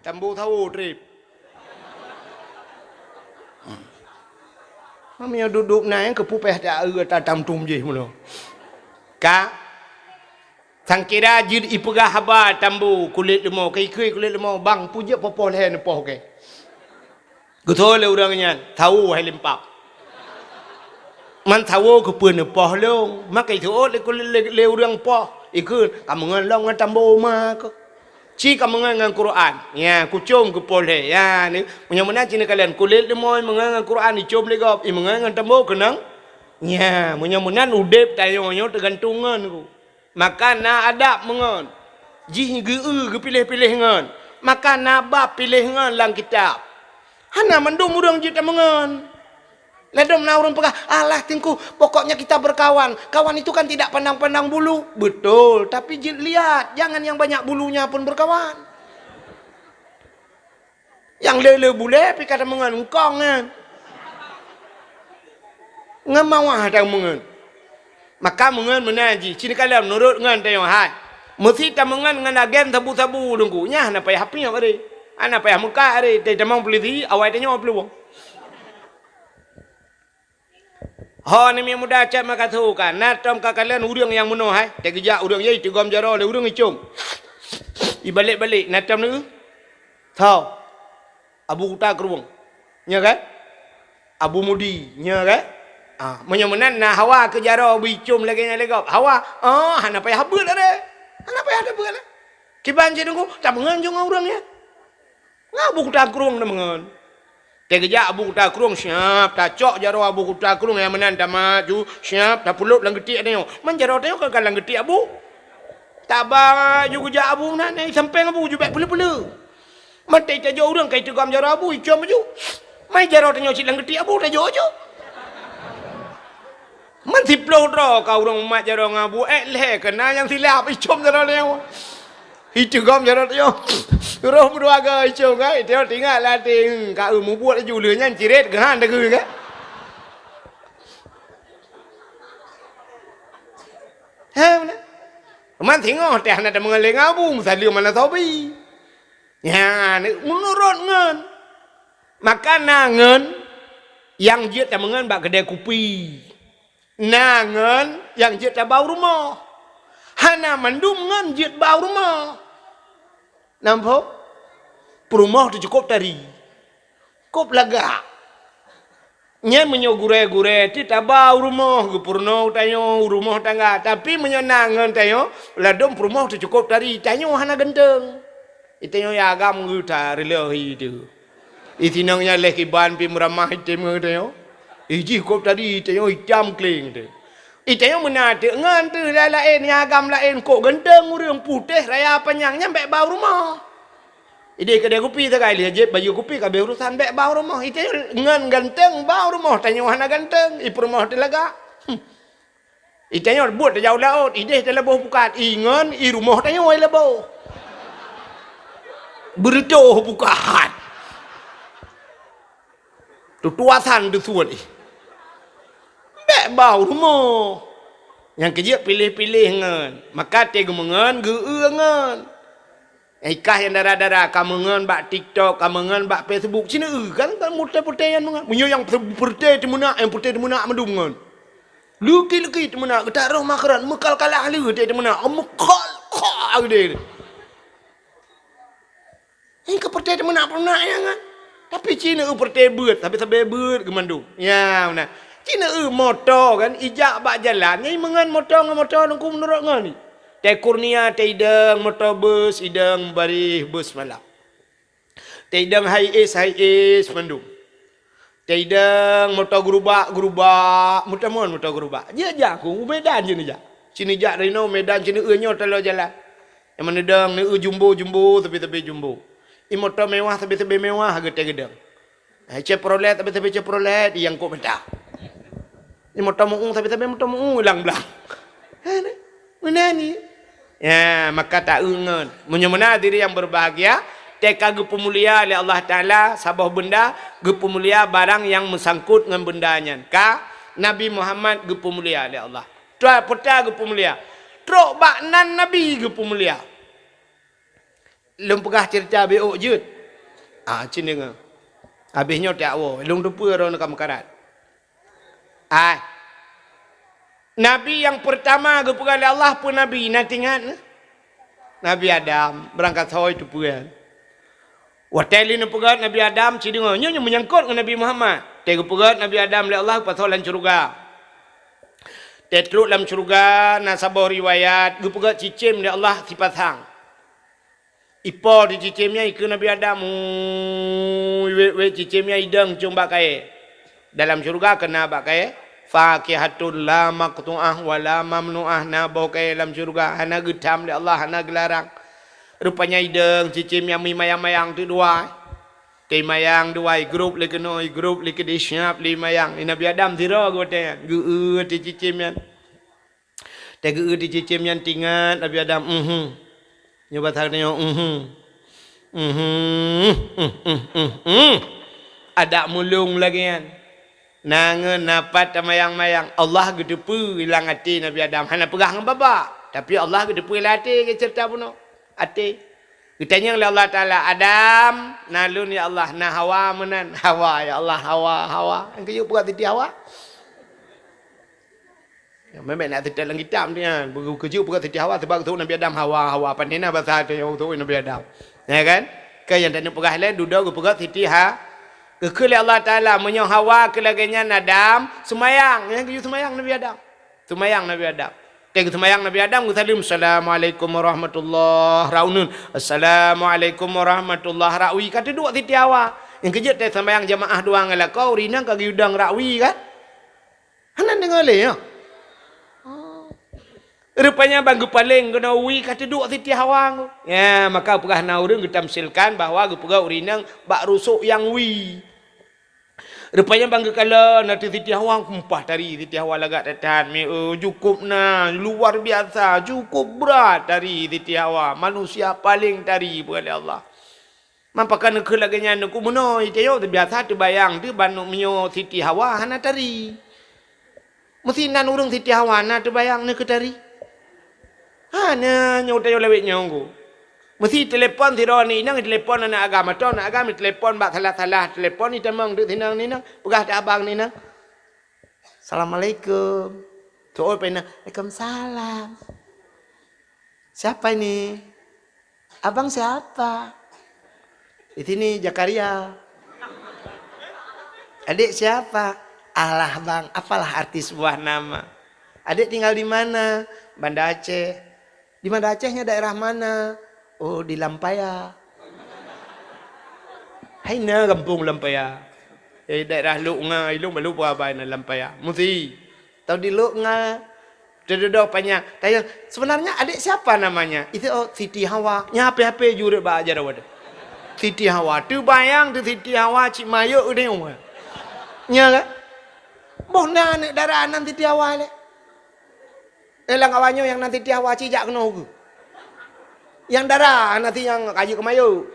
Tambo sawo treb. Meunyoe duek-duek na nyang keupupéh ta-, tatam tum jih meulo. Ka? Sangkira jeuet ipeugah haba tambo kulét leumo, ka ikheue kulét leumo, bang, peue jeuet poh-poh lhée neupoh kée. Geutho lé ureuëng nyan, sawo hai limpab. Man sawo keupeue neupoh lôn, maka iseuôt lé, lé, lé ureuëng poh, ikheue ka meungon lom ngon tambo ma keuh. Ci ka meungon ngon Quran. Ya, kucom keu poh lhée. Ya, ni, meunyoe meunan ci neukalon kulét leumo meungon ngon Quran icom lé gob, imeungon ngon tambo keunong. Ya, meunyoe meunan udeb tanyoe nyoe teugantung ngon ku. Maka na adab meungon. Jih geu-eu geupiléh-piléh ngon. Maka na bab piléh ngon lam kitab. Hana mandum ureuëng jeuet tameungon. Ladom na ureuëng peugah, "Alah, Teungku, pokoknya kita berkawan. Kawan itu kan tidak pandang-pandang bulu." Betul, tapi jeuet lihat, jangan yang banyak bulunya pun berkawan. Nyang le-le bulée pih ka tameungon eungkong nyan. Ngon mawah tameungon. Maka meungon meunan jih, ci neukalon meunurot ngon tanyoe hai. Meusi tameungon ngon agen sabu-sabu Teungku. Nyan hana payah piep aré. Hana payah meukat aré. Teutamong polisi, awai tanyoe peuluwang. Ho, aneuk miet muda cot makasu ka, na tom ka kalon ureuëng nyang meunoe hai. Teugeujak ureuëng, ya, iteugom jaroe lé ureuëng icom. Ibalek-balek, na tom neu? Tho. Abu Kuta Krueng. Nya kan? Abu Mudi. Nya kan? Ah, meunyoe meunan na hawa keu jaroe beuicom lagée nyan lé gob. Hawa, oh, hana payah beuet lé. Hana payah beuet lé. Kiban cit Teungku, tameungon ju ngon ureuëng nyan. Ngon Abu Kuta Krueng tameungon. Teugeujak Abu Kuta Krueng siab, tacok jaroe Abu Kuta Krueng nyang meunan tamaju, siab, tapulop lam geutiek tanyoe. Man jaroe tanyoe ka lam geutiek Abu. Taba ju geujak Abu nan, eh, sampéng Abu ju bék peuleu-peuleu. Man tajok ureuëng ka iteugom jaroe Abu, icom ju. Man jaroe tanyoe cit lam geutiek Abu, tajok ju. Man siploh droe ka ureuëng umat jaroe ngon Abu, ék lhée keuna nyang silap, icom jaroe tanyoe. Iteugom jaroe tanyoe. Roh meuruaga icom kan, iteungoh tingat lam até, hmm, ka eu mubuet laju lheueh nyan cirét geuhan dagui kan. He, mana? Man singoh teh hana tameungon lé ngon Abu, meusaleuem hana sobi. Nyan, meunurot ngon. Maka na ngon nyang jeuet tameungon bak keudée kupi. Na ngon nyang jeuet tabau rumoh. Hana mandum ngon jeuet bau rumoh. Nampak? Peurumoh teuh cukôp tari. Kôp lagak. Nyan meunyoe gurée-gurée teuh tabau rumoh, geupeurunoe tanyoe, rumoh tangga. Tapi meunyoe na ngon tanyoe, ladom peurumoh teuh cukôp tari, tanyoe hana ganteng. Itanyoe ya agam geuta reuleuh itu. Itinong nyan leh kiban pi meuramah item ngon tanyoe. Ijih kôp tari itanyoe itam kling teuh. Itanyoe meunan teuk ngon teuh laén-laén, nyang agam laén, kôk ganteng ureuëng putéh raya panyang nyan bék bau rumoh. Ideh keudée kupi sagai lheueh jép baju kupi ka abéh urosan bék bau rumoh. Itanyoe ngon ganteng bau rumoh, tanyoe hana ganteng, ipeurumoh teuh lagak. Hmm. Itanyoe buet tajak u laôt, ideh talaboh pukat, ingon i rumoh tanyoe laboh. Beureutoh pukat. Tutuasan teusuet ih. Bèk bau rumoh. Nyang keujeuet piléh-piléh ngon. Maka teuh geumeungon, geu-eu ngon. Ikah nyang dara-dara ka meungon bak TikTok, ka meungon bak Facebook, cina eu kan, kan putéh-putéh nyan meungon. Meunyoe nyang peuté teumeunak, nyang putéh teumeunak mandum ngon. Leuki-leuki teumeunak, geutak roh makeuran, meukal-kalah lé teuh teumeunak, meukal-kal geude. Nyang keu putéh teumeunak-meunak nyan kan. Tapi cina eu putéh beuet, sabe-sabe beuet geumandum. Ya, meunan. Cina eu moto kan, ijak bak jalan, nyang meungon moto ngon moto nungku meunurot ngon ni. Teuh Kurnia, teuh idong moto bus, idong baréh bus malam. Teuh idong hai es, hai es mandum. Teuh idong moto gerubak, gerubak, meutamon moto gerubak. Jijak ku Medan jih neujak. Cina jak dari noe Medan, cina eu nyoe taloe jalan. Nyang meunidong, neu eu jumbo, jumbo, sabe-sabe jumbo. I moto mewah, sabe-sabe mewah geutéh geudong. Hai Chevrolet, sabe-sabe Chevrolet, i nyang kok mantah. Ni moto meu, sabe-sabe moto meu, ilang blang. Meunan ni. Ya, maka ta eu ngon. Meunyoe meunan hadirin yang berbahagia, teuka geupeumulia lé Allah Taala saboh benda, geupeumulia barang nyang meusangkut ngon benda nyan. Ka Nabi Muhammad geupeumulia lé Allah. Tuan putra geupeumulia. Trok bak nan Nabi geupeumulia. Lôn peugah ceurita beuôk jeuet. Ah, cit deungoe. Habéh nyoe tajak woe, lôn teupeue droeneuh ka meukarat. Ai. Nabi nyang peurtama geupeugah lé Allah peue nabi, na teuingat? Nabi Adam, beurangkat soe teupeue. Watèe lheueh neupeugét Nabi Adam, cit deungoe, nyoe, nyoe meunyangkot ngon Nabi Muhammad. Watèe geupeugét Nabi Adam lé Allah, geupasoe lam syeuruga. Watèe trok lam syeuruga, na saboh riwayat, geupeugét cicém lé Allah sipasang. Ipo di cicém nyan, ikheun Nabi Adam, "Ui, wét-wét cicém nyan idong cong bak kayèe." Dalam syeuruga keu na bak kayèe, "Fakihatun la maqtu'ah wa la mamnu'ah," na boh kayèe lam syeuruga, hana geutham lé Allah, hana geularang. Rupanya idong cicém nyan meumayang-mayang teuk dua. Teumayang dua, igrôp lé keunoe, igrôp lé keudéh, siap lé mayang. Nabi Adam sidroe geuh watèe nyan, geu-eu watèe cicém nyan. Teuh geu-eu di cicém nyan teuingat Nabi Adam, "Mhm." Nyoe basa geutanyoe, "Mhm. Mhm. Mhm. Mhm. Mhm." Adak mulông lagèe nyan. Na ngon na pat tamayang-mayang, Allah geuteupeue lam até Nabi Adam. Hana peugah ngon babah, tapi Allah geuteupeue lam até, geuceurita bunoe. Até. Geutanyong lé Allah Taala, "Adam, na lôn ya Allah, na Hawa meunan?" "Hawa ya Allah, Hawa, Hawa." Nyang keujeuet peugah Siti Hawa. Nyang memang na teutab lam kitab tu nyan. Beu-, keujeuet peugah Siti Hawa, sebab geusubuet Nabi Adam Hawa, Hawa. Pandai na basa teuh nyang geusubuet Nabi Adam. Ya kan? Keu nyang taneuk peugah lé, dudoe geupeugah Siti Ha-, geukheun lé Allah Taala, "Meunyoe Hawa keu lagèe nyan Adam, seumayang." Nyang geuyue seumayang Nabi Adam. Seumayang Nabi Adam. Watèe geuseumayang Nabi Adam, geusaleuem, "Assalamualaikum warahmatullah." Rot uneun, "Assalamualaikum warahmatullah." Rot wie ka teuduek Siti Hawa. Nyang keujeuet watèe seumayang jamaah dua ngon lakoe, ureueng inong ka geuyue dong rot wie kan? Hana deungoe lé nyoe. Oh. Rupanya ban geupaleng keunoe wie ka teuduek Siti Hawa nyoe. Ya, maka peugah na ureueng geutamsilkan bahwa geupeugah ureueng inong bak rusok nyang wie. Rupanya ban geukalon ateueh Siti Hawa, kumpah tari Siti Hawa lagak that-that, mi, eh, cukup na, luar biasa, cukup brat tari Siti Hawa, manusia paleng tari peugah lé Allah. Man pakon neukheun lagèe nyan, neukheun bunoe, tanyoe teubiasa teubayang teuh ban meunyoe Siti Hawa hana tari. Meusi nan ureueng Siti Hawa na teubayang neukheun tari. Hana, nyoe tanyoe lawét nyoe ku. Meusi telepon sidroe aneuk inong, telepon aneuk agam, atau aneuk agam telepon bak salah-salah, telepon itamong teuk sinan aneuk inong, peugah teuh abang aneuk inong, "Assalamualaikum." Teuôt pih na, "Waalaikumsalam." "Siapa ini? Abang siapa?" "Di sini Zakaria." "Adik siapa?" "Alah bang, apalah arti sebuah nama? Adik tinggal di mana?" "Banda Aceh." "Di Banda Acehnya daerah mana?" "Oh, di Lampaya." "Hai na gampông Lampaya?" "Eh, daerah Lok Nga, ilôn baru peue abai na Lampaya." Meusi. Tau di Lok Nga. Teududoe panyang. Tanya, "Sebenarnya adik siapa namanya?" "Itu, oh, Siti Hawa." Nyan hape-hape jureuet bak jaroe. Siti Hawa. Teubayang teuh Siti Hawa cit mayok udeung. Nya kan? Boh na aneuk dara nan Siti Hawa lé. Eh, lam awak nyoe nyang na Siti Hawa cit jak keunoe keuh. Nyang dara na si nyang kajeuet keumayu.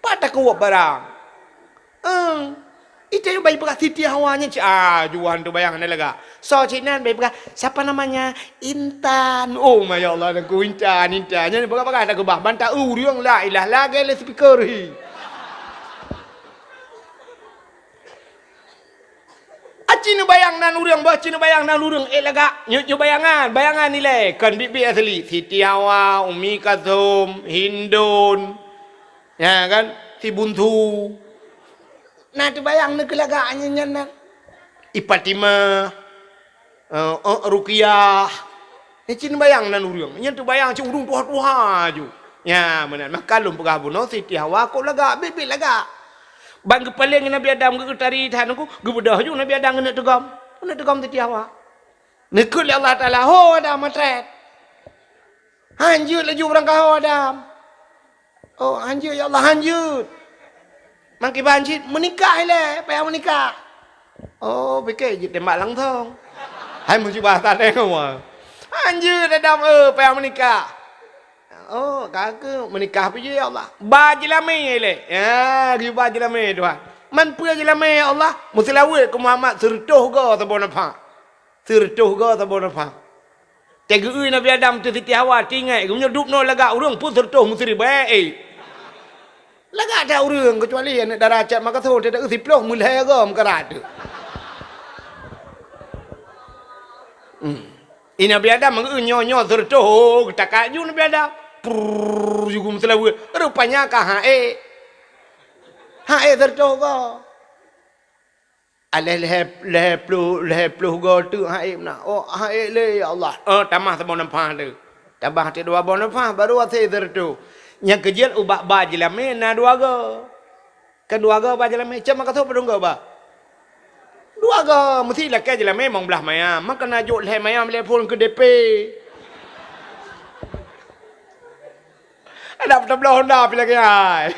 Pat takot barang. Eh, itu nyang bai peugah Siti Hawa nyan cit. Ah, juan tu bayang na lagak. So cit nan bai peugah, "Siapa namanya?" "Intan." Oh, masya Allah, aku Intan, Intan. Nyan peugah-peugah tak keubah. Banta ureueng la ilah lagèe le speaker hi. Aci neubayang nan ureueng, bah ci neubayang nan ureueng, eh, lagak. Nyoe, nyoe bayangan, bayangan ilèe. Kon biet-biet asli. Siti Hawa, Umi Kalsum, Hindun. Ya kan? Si Bunsu. Nah, teubayang neukeu lagak nyan, nyan, nan. I Fatimah. Eh, eh, Ruqyah. Nyan cit neubayang nan ureueng. Nyan teubayang cit ureueng tuha-tuha ju. Nya, meunan. Maka lôn peugah bunoe Siti Hawa kok lagak, biet-biet lagak. Ban geupaleng Nabi Adam geu-, geutari that nungku, geubeudôh ju Nabi Adam keuneuk teugom. Keuneuk teugom Siti Hawa. Neukheun lé Allah Taala, "Ho Adam, matrét." Hanjeuet laju beurangkaho Adam. "Oh, hanjeuet, ya Allah, hanjeuet." Mangkiban cit, "Meunikah ilèe, payah meunikah." Oh, pike jitembak langsong. Hai musibah that, eh, kawan. "Hanjeuet, Adam, eh, payah meunikah." Oh, ka keuh meunikah pih jih, ya Allah. "Ba jeulamé ilèe." Ya, geuba jeulamé, Tuhan. "Man peue jeulamé, ya Allah?" "Meuseulaweuet keu Muhammad seureutôh goe saboh nafah." Seureutôh goe saboh nafah. Teugeue Nabi Adam teu Siti Hawa, teuingat, geumeunyoe dubnoe lagak ureueng pun seureutôh meusiribèe, eh. Lagak that ureueng, keucuali aneuk dara Cot Makassar, teugeue siploh meulhèe goe meukarat teuh. Hmm. I Nabi Adam geueu nyoe-nyoe seureutôh, oh, geutakat ju Nabi Adam. Prrrr, ju geumeuseulaweuet. Rupanya ka haék. Haék seureutôh goe. Aléh lhèe, lhèe ploh, lhèe ploh goe teuk haék meunan. Oh, haék lé, ya Allah. Oh, tamah saboh nafah lé. Tamah teuk dua boh nafah, baru asé seureutôh. Nyang keujeuet ubak ba jeulamé na dua goe. Kan dua goe ba jeulamé, Cot Makassar padum goe ba? Dua goe, meusti lakèe jeulamé limong blah mayam. Maka na jok lhèe mayam lhèe phôn keu D P. Adak peutabloe Honda pih lagèe nyan.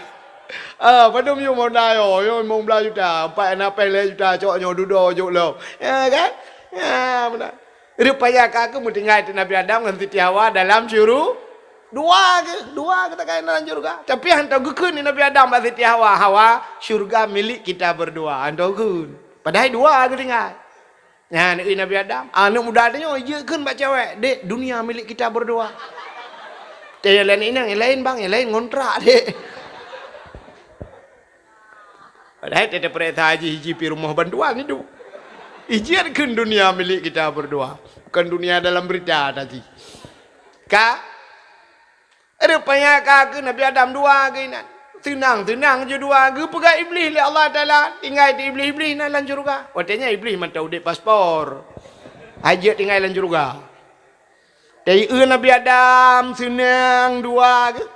Ah, padum yum Honda nyoe, nyoe limong blah juta, empat aneuk péng lhèe juta, cok nyoe dudoe jok lom. Ya kan? Ya, meunan. Rupanya ka keuh meutinggai teuk Nabi Adam ngon Siti Hawa dalam syuru-, dua keuh, dua keuh takai dalam syeuruga. Tapi han teugeukheun lé Nabi Adam bak Siti Hawa, "Hawa, syeuruga milik kita berdua." Han teugeukheun. Padahai dua keuh tinggai. Nyan, i Nabi Adam, aneuk muda tanyoe jeuet kheun bak cewek, "Dek, dunia milik kita berdua." Teuh nyang laén inong, nyang laén bang, nyang laén ngontrak, Dek. Padahai teuh tapeuriksa jih, jih pih rumoh bantuan idup. Ijeuet kheun dunia milik kita berdua. Bukan dunia dalam berita tadi. Ka? Rupanya ka keuh Nabi Adam dua geuh inan. Seunang-seunang ju dua geuh, geupeugah Iblih lé Allah Taala, tinggai di Iblih, Iblih na lam syeuruga. Watèe nyan Iblih mantong udép paspor. Hana jeuet tinggai lam syeuruga. Teueu Nabi Adam seunang dua geuh.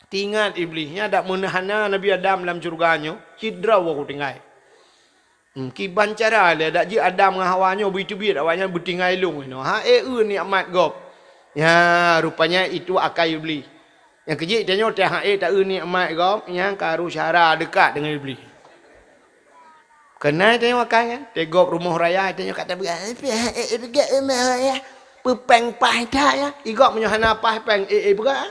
Teuingat Iblih, nyan dak meuhana Nabi Adam lam syeuruga nyoe, cit droe ku tinggai. Hmm, kiban cara lé dak jeuet Adam ngon Hawa nyoe beuteubiet, awaknyan beutinggai lôn inoe. Haék eu nikmat gob. Ya, rupanya itu akai Iblih. Nyang keujeuet tanyoe teuh haék taeu nikmat gob, nyang karu syara dekat deungon Iblih. Keunan tanyoe akai nyan, teuh gob rumoh raya tanyoe ka tapeugah, "Eh, pih haék eu peugah rumoh raya." Peupéng paih that ya. I gob meunyoe hana paih péng, eh, eh, peugah.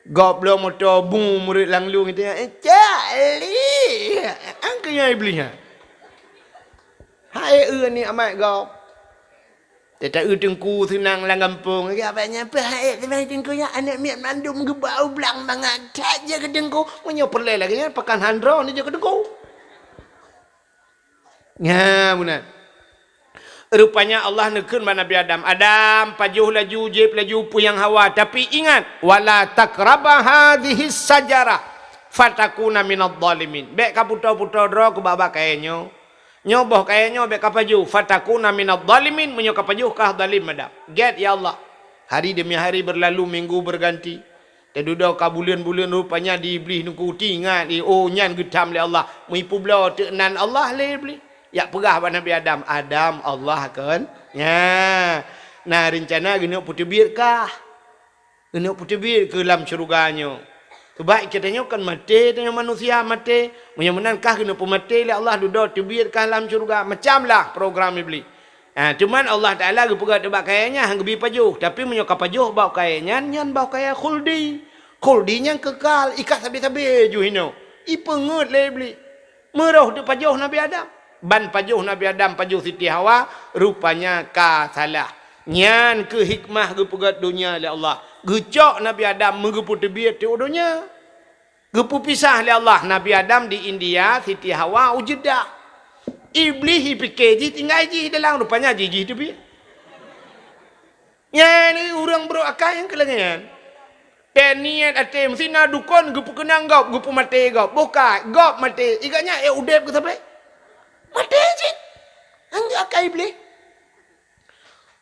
Gob bloe moto bu murit lam lueng itu, eh, cak li. Angkeu nyan Iblih nyan. Haék eu nikmat gob. Teuta eu teungku seunang lam gampông. Lagèe abang nyan peuhaék teuma teungku nyan aneuk miet mandum geubau blang mangat. That jeuet keu teungku. Meunyoe peureulèe lagèe nyan pakan handro ni jeuet keu teungku. Nya, meunan. Rupanya Allah neukheun bak Nabi Adam, "Adam, pajoh laju, jieb laju peue nyang hawa, tapi ingat, wala taqraba hadzihis syajarah, fatakuna minadh dhalimin." Bèk kaputô-putô droe keu babah kayèe nyoe. Nyoe boh kayèe nyoe bèk kapajoh, fatakuna minadh dhalimin, meunyoe kapajoh kah dhalim, Adam. Gèt, ya Allah. Hari demi hari berlalu, minggu berganti. Teududoe ka buleuen-buleuen, rupanya di Iblih nungku teuingat, oh, nyan geutham lé Allah. Meuipeubloe teuk nan Allah lé Iblih. Jak peugah bak Nabi Adam, "Adam, Allah kon." Nya. Nah, reuncana geuneuk peuteubiet kah. Geuneuk peuteubiet keu lam syeuruga nyoe. Sabab geutanyoe kan maté, tanyoe manusia maté. Meunyoe meunan kah keuneuk peumaté lé Allah, dudoe teubiet kah lam syeuruga, macam lah program Iblih. Ha, cuman Allah Taala geupeugah bak kayèe nyan han geubi pajoh, tapi meunyoe ka pajoh bak kayèe nyan, nyan bak kayèe khuldi. Khuldi nyan kekal, i kah sabe-sabe ju hinoe. Ipeungeuet lé Iblih. Meurôh teupajoh Nabi Adam. Ban pajoh Nabi Adam, pajoh Siti Hawa, rupanya ka salah. Nyan keuh hikmah geupeugét donya lé Allah. Geucok Nabi Adam meugeupeu teubiet teuk donya. Geupeupisah lé Allah Nabi Adam di India, Siti Hawa u Jeddah. Iblih ipike jih tinggai jih dalam, rupanya jih, jih teubiet. Nyan ureuëng brok akai nyang keu lagée nyan. Teuh niet até meusti na dukon geupeukeunang gob, geupeumaté gob. Boh ka gob maté, i gobnyan ék udeb keu sabe? Maté cit. Nyan akai Iblih.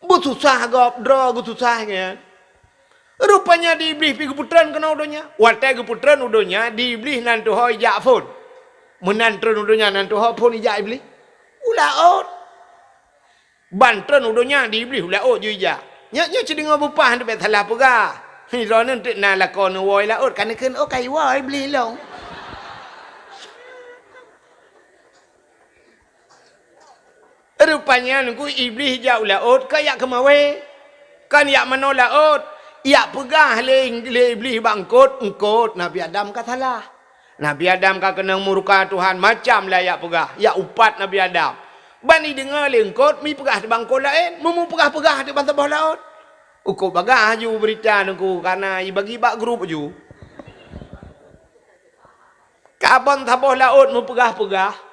Beususah gob, droe geususah nyan. Rupanya di Iblih pi geupeutreun keunoe u donya. Watée geupeutreun u donya, di Iblih nan tuho ijak phon. Meunan treun u donya nan tuho phon ijak Iblih. U laôt. Ban treun u donya di Iblih u laôt ju ijak. Nyoe, nyoe cit deungoe beupah teubiet salah peugah. Hi, droeneuh teuk na lakoe neuwoe laôt, ka neukheun, "Oh, ka iwoe Iblih lom." Rupanya nungku Iblih jak u laôt, ka jak keumawé. Kan jak manoe laôt. Jak peugah lé, lé Iblih bak eungkôt, "Eungkôt, Nabi Adam ka salah." Nabi Adam ka keunong murka Tuhan, macam lah jak peugah, jak upat Nabi Adam. Ban jideungoe lé eungkôt, mi peugah teuk bak eungkôt laén, meumeupeugah-peugah teuk ban saboh laôt. Eungkôt bagah ju beurita nungku, kana jibagi bak grup ju. Ka ban saboh laôt meupeugah-peugah,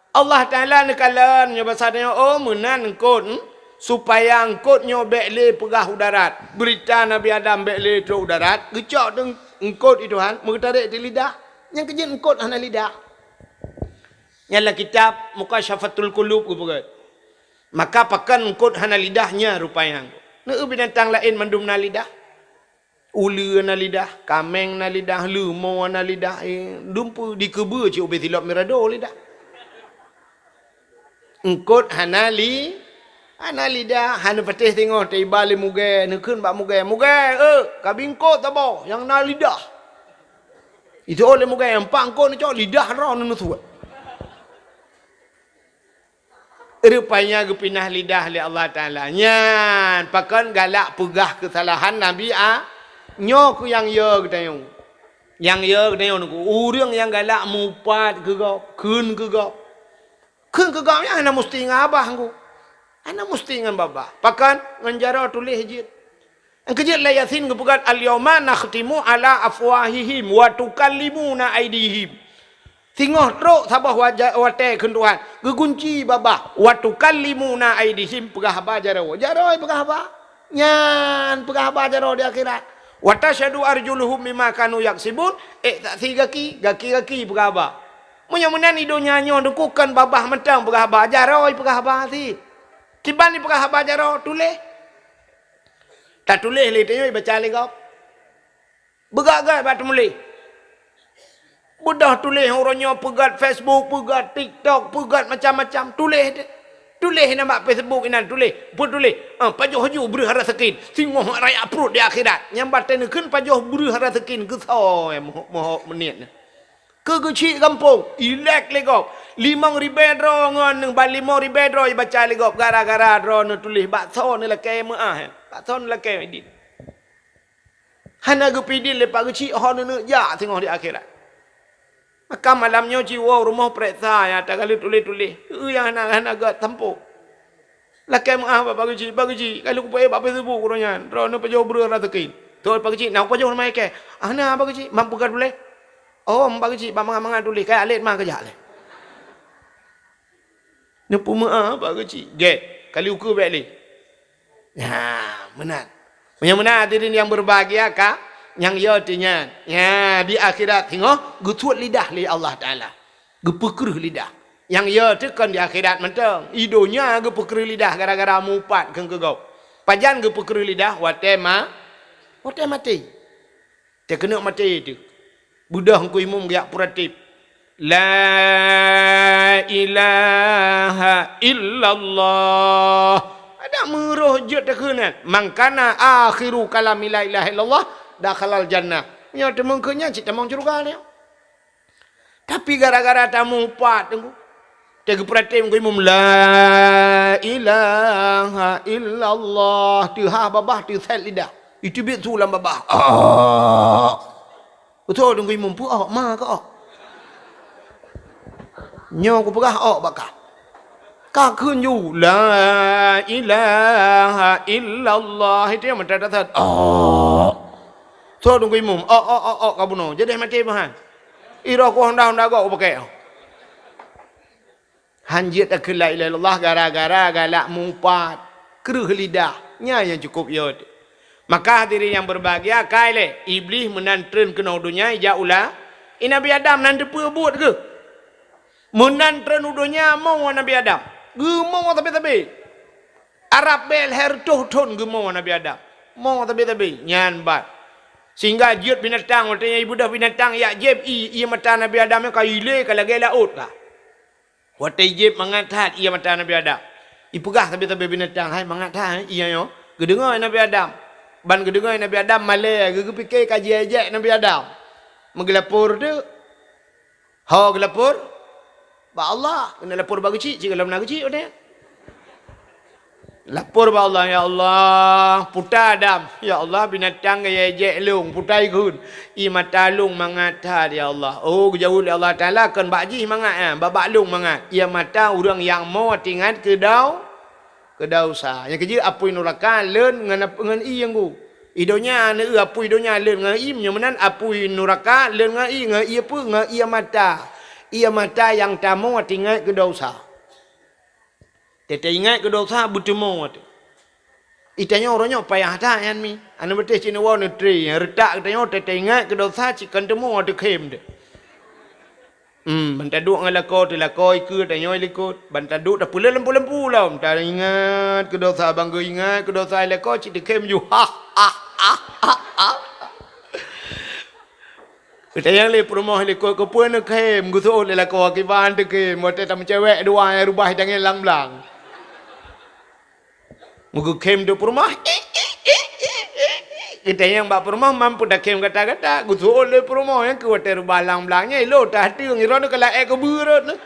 Allah Taala neukalon nyoe basa tanyoe, "Oh, meunan eungkôt, hmm? Supaya eungkôt nyoe bék lé peugah u darat. Beurita Nabi Adam bék lé trok u darat, geucok teuk eungkôt i Tuhan, meugeutarek di lidah." Nyang keujeuet eungkôt hana lidah. Nyan lam kitab Mukasyafatul Qulub geupeugah. Maka pakon eungkôt hana lidah nyan rupanya. Neu binatang laén mandum na lidah. Uleue na lidah, kaméng na lidah, leumo na lidah, eh, dumpeue dikeubeu cit ubé silop mirado lidah. Eungkôt hana li-, hana lidah, hana patéh singoh teuiba lé mugée, neukheun bak mugée, "Mugée, eh, kabi eungkôt saboh nyang na lidah." Itu lé mugée, "Empat eungkôt neucok lidah droe neusuet." Rupanya geupinah lidah lé Allah Taala. Nyan pakon galak peugah keusalahan Nabi A-, nyoe keuh nyang yo geutanyoe. Nyang yo geutanyoe nungku, ureuëng nyang galak mupat keu gob, kheun keu gob. Kheun keu gob nyan hana musti ngon babah nungku. Hana musti ngon babah. Pakon? Ngon jaroe tuléh jeuet. Nyang keujeuet lam Yasin geupeugah, "Al-yauma nakhtimu ala afwahihim wa tukallimuna aidihim." Singoh trok saboh waja-, watée kheun Tuhan, geugunci babah, "Wa tukallimuna aidihim," peugah haba jaroe. Jaroe peugah haba. Nyan peugah haba jaroe di akhirat. "Wa tasyhadu arjuluhum bima kanu yaksibun," ék saksi gaki, gaki-gaki peugah haba. Meunyoe meunan di donya nyoe dukukon babah mantong peugah haba, jaroe peugah haba cit. Kiban jipeugah haba jaroe, tuléh. Tatuléh lé tanyoe baca lé gob. Beugét-gét bak teumuléh. Beudôh tuléh uroe nyoe peugét Facebook, peugét TikTok, peugét macam-macam. Tuléh deh. Tuléh inan bak Facebook inan tuléh. Peue tuléh? Ah, pajoh ju breueh raseukin. Singoh raya pruet di akhirat. Nyang batée neukheun pajoh breueh raseukin keu soe moh-, mohok meuniet nyan. Keu geuchik gampông, ilek lé gob. Limong ribée droe ngon ban limong ribée droe ibaca lé gob gara-gara droe neutuléh bak soe neulakée meuáh, bak soe neulakée idin. Hana geupidin lé Pak Geuchik ho neuneuk jak singoh di akhirat. Maka malam nyoe jiwoe rumoh peuriksa nyang takaleuet tuléh-tuléh. Peue nyang hana, hana gét sampôh. Lakée meuáh bak Pak Geuchik, "Pak Geuchik, ka lheueh kupeuék bak Facebook uroe nyan, droeneuh pajoh breueh raseukin." "Teuh Pak Geuchik, na kupajoh nama ikée?" "Ah, na Pak Geuchik, mam peugah tuléh." "Oh, Pak Geuchik, bak mangat-mangat tuléh, kajak lét ma kajak lé." Neupeumeuáh Pak Geuchik. Gét, kali ukeue bék lé. Nyan, meunan. Meunyoe meunan hadirin nyang berbahagia ka, nyang yo teuh nyan. Nyan, di akhirat singoh geusuet lidah lé Allah Taala. Geupeukreueh lidah. Nyang yo teuh kon di akhirat mantong. I donya geupeukreueh lidah gara-gara mupat kheun keu gob. Pajan geupeukreueh lidah watée ma-, watée maté. Teuh keuneuk maté teuh. Beudôh Teungku Imum geujak peuratéb, "La ilaha illallah." Adak meurôh jeuet takheun nyan, "Man kana akhiru kalami la ilaha illallah, dakhalal jannah." Nyoe teumeung keu nyan cit tamong syeuruga nyoe. Tapi gara-gara tamupat teungku, teugeupeuratém keu imum, "La ilaha illallah," teuhah babah, teusét lidah. Iteubiet su lam babah. Ah. Beutôi teungku imum, peu awak ma keu awak. Nyoe kupeugah awak bak kah. Ka kheun ju, "La ilaha illallah," itu nyang meuteumé that. Oh. So teungku imum, "Oh, oh, oh, oh," ka bunoe. Jadi maté meuhan. Iroh ku honda-honda gok pakèk. Han jeuet takheun la ilaha illallah gara-gara galak mupat. Kreueh lidah. Nyan nyang cukup yot. Maka hadirin yang berbahagia, kai lé, Iblih meunan treun keunoe donya ijak ula i Nabi Adam nan teupeue buet geuh. Meunan treun u donya mo Nabi Adam. Geumo sabe-sabe. Arab bèe lhèe reutôh thon geumo Nabi Adam. Mo sabe-sabe. Nyan bat. Sehingga jeuet binatang, watèe nyan ibeudôh binatang yak jieb ié, ié mata Nabi Adam nyan ka ilé ka lagèe laôt ka. Watèe jieb mangat that ié mata Nabi Adam. Ipeugah sabe-sabe binatang, "Hai, mangat that, hai, ié nyoe." Geudeungoe Nabi Adam. Ban geudeungoe Nabi Adam malèe, geu-, geupike ka jiék-jék Nabi Adam. Meugeulapor teuk. Ho geulapor bak Allah. Keuneuk lapor bak geuchik, cit gohlom na geuchik watèe nyan. Lapor bak Allah, "Ya Allah, puta Adam. Ya Allah, binatang ka jiék-jék lôn, puta ikheun. Ié mata lôn mangat that, ya Allah." Oh, geujaweueb lé Allah Taala, "Kon bak jih mangat nyan, bak, bak lôn mangat. Ié mata ureueng nyang mo teuingat keu dau-, keu desya." Nyang keujeuet apui nuraka lôn ngon ap-, ngon ié ngon. I donya na apui donya lôn ngon ié, meunyoe meunan apui nuraka lôn ngon ié, ngon ié peue? Ngon ié mata. Ié mata nyang tamoe teuingat keu desya. Teuingat keu desya beuteumoe teuh. Geutanyoe uroe nyoe payah that nyan mi. Aneuk beuteh cit neuwoe neutré, nyang reutak geutanyoe teuingat keu desya cit kon teumoe teukhém teuh. Hmm, ban taduek ngon lakoe teuh lakoe ikeue tanyoe likot. Ban taduek tapeuleueh lampu-lampu lom. Taingat keu desya, ban geuingat keu desya lakoe cit teukhém ju. Ha, ha, ha, ha, ha. Geutanyong lé peurumoh likot, "Keupeue neukhém?" Geuseuôt lé lakoe, "Kiban teukhém, watèe tameucewek dua nyang rubah tangieng lam blang." Meugeukhém teuk peurumoh. Geutanyong bak peurumoh, "Man peue takhém gata-gata?" Geuseuôt lé peurumoh, "Nyang keu watèe rubah lam blang nyan, ilôn tateung, droeneuh ka laén keubeue rot neuh."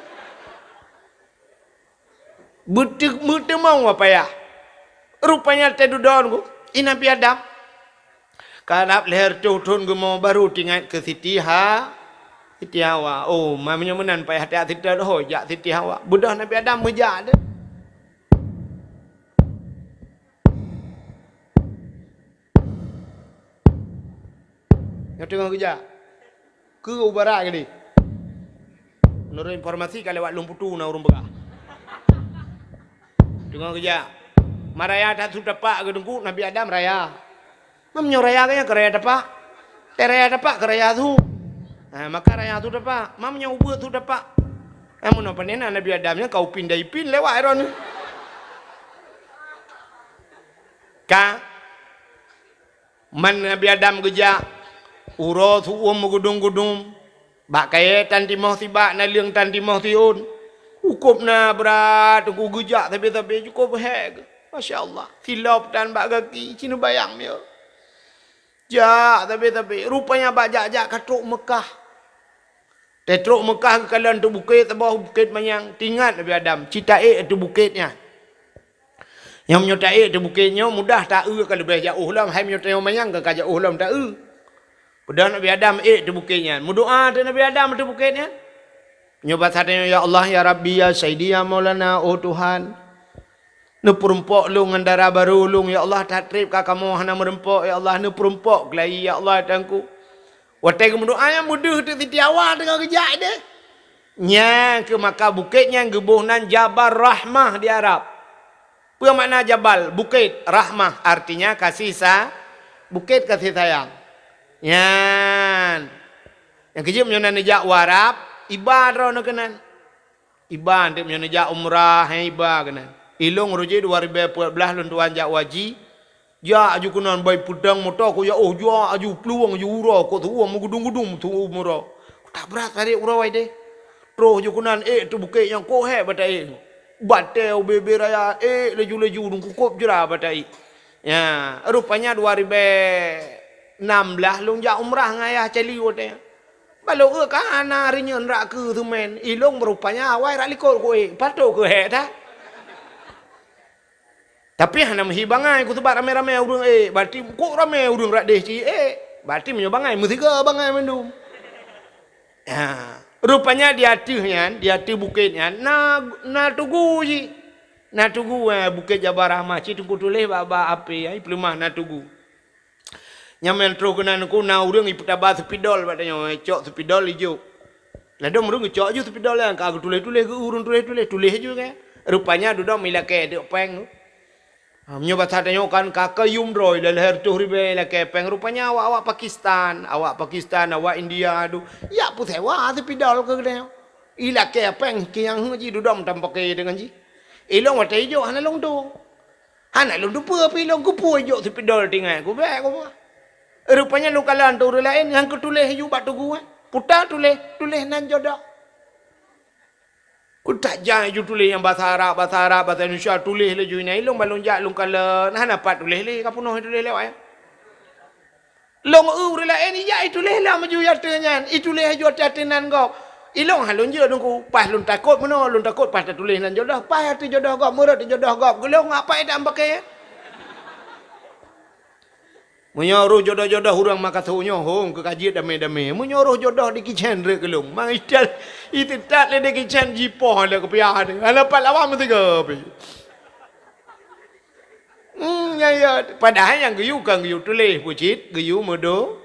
Beuteu-, meuteumong wapayah. Rupanya teududoe ku, i Nabi Adam. Karab lhèe reutôh thon geumo baru teuingat keu Siti Ha-, Siti Hawa. Oh, ma meunyoe meunan payah that Siti Hawa, ho jak Siti Hawa. Beudôh Nabi Adam meujak deh. Nyoe teungoh geujak. Keu u barat keudeh. Meunurot informasi ka lewat Lôn Putu na ureueng peugah. Teungoh geujak. Ma raya that su tapak keu Teungku Nabi Adam raya. Ma meunyoe raya geuh nyan keu raya tapak. Teuh raya tapak keu raya su. Ha, maka raya su tapak. Ma meunyoe ubeut su tapak. Ha, meunoe panena Nabi Adam nyan ka upin dan ipin lewat droeneuh. Ka Man Nabi Adam geujak, uroe su-uem meugudum-gudum, bak kayèe tan timoh sibak, naleueng tan timoh siôn. Cukôp na brat, Teungku, geujak sabe-sabe cukôp hék. Masya Allah, silop tan bak gaki, ci neubayang miyueb. Jak sabe-sabe, rupanya bak jak-jak ka trok Meukah. Teutrok Meukah geukalon ateueh bukét saboh bukét manyang, teuingat Nabi Adam, ci taék ateueh bukét nyan. Nyang meunyoe taék ateueh bukét nyoe mudah taeu ka leubeh jiôh lom, hai meunyoe tanyoe manyang ka, ka jiôh lom taeu. Peudong Nabi Adam ék ateueh bukét nyan, meudoa ateueh Nabi Adam ateueh bukét nyan. Nyoe basa tanyoe, "Ya Allah, ya Rabbi, ya Sayyidi, ya Maulana, oh Tuhan." Neupeureumpok lôn ngon dara barô lôn, ya Allah, that treb ka kamoe hana meureumpok, ya Allah, neupeureumpok keulayi, ya Allah, Tuhanku. Watèe geumeudoa nyan meudeuh teuk Siti Hawa teungoh geujak deh. Nyan keuh maka bukét nyan geuboh nan Jabal Rahmah di Arab. Peue makna jabal? Bukét. Rahmah artinya kasih sa-, bukét kasih sayang. Nyan. Nyang keujeuet meunyoe na neujak u Arab, iba droeneuh keunan. Iba, enteuk meunyoe neujak umrah, hé, iba keunan. Ilôn reuji dua ribèe peuet blah lôn tuan jak u haji. Jak aju keunan bai peudong moto ku, ya oh, jak aju plueng aju uroe, kok tuwoe meugudum-gudum tuwoe uroe. Kutak brat tarék uroe deh. Troh aju keunan ék ateueh bukét nyang kok hék bak taék. Batèe ubé-bé raya ék laju-laju dum kukôb jra bak taék. Ya, rupanya dua ribèe Nam blaih lôn jak umrah ngon ayah Cali watée nyan. Bah lôn eu ka hana rinyeun rak keu seumén, ilong meurupanya awai rak likot kuék, patot keu hék that. Tapi hana meuhi bangai, keu sabab ramé-ramé ureuëng ék, berarti kok ramé ureuëng rak déh ci ék, berarti meunyoe bangai meusiga bangai mandum. Ha, rupanya di ateueh nyan, di ateueh bukét nyan na, na tugu jih. Na tugu, eh, Bukét Jabal Rahmah, ci teungku tuléh bak, bak apé, ai peuleumah na tugu. Nyang meutroh keunan ku na ureuëng ipeutaba seupidol bak tanyoe, cok seupidol ijok. Ladom ureuëng geucok ju seupidol nyan, ka geutuléh-tuléh geu ureuëng tuléh-tuléh, tuléh ju kan. Rupanya dudoe meulakée deuk péng tu. Ha, meunyoe basa tanyoe kan ka keu yum droe lé lhée reutôh ribée ilakée péng. Rupanya awak-awak Pakistan, awak Pakistan, awak India tu, yak peusewa seupidol keu geutanyoe. Ilakée péng keu nyang heuet jih dudoe meutam paké deungon jih. Ilong watée ijok hana lôn dong. Hana lôn teupeue pih lôn keupeue jok seupidol tinggai kubék kupeue. Rupanya lôn kalon ateueh ureuëng laén nyang keutuléh ju bak tugu, eh. Puta tuléh, tuléh nan jodoh. Kutak jai ju tuléh nyang basa Arab, basa Arab, basa Indonesia, tuléh laju inan. Ilong ban lôn jak lôn kalon, hana pat tuléh lé, ka peunoh tuléh lewat, eh. Lôn eu ureuëng laén ijak ituléh lam aju ateueh nyan, ituléh aju ateueh-ateueh nan gob. Ilong han lôn jeuet teungku, paih lôn takot meunoe, lôn takot paih tatuléh nan jodoh, paih ateueh jodoh gob, meurot jodoh gob, geulong apai dak meupaké. Meunyoe roh jodoh-jodoh ureuëng makaso nyoe hong keu kajiet damé-damé. Meunyoe roh jodoh di kicén rek geulong, mang itat, iteutat lé di kicén jipoh lé keupiah teuh. Hana pat lawan meusiga pih. Hmm, ya, ya. Padahai nyang geuyue kan geuyue tuléh bucit, geuyue meudo-,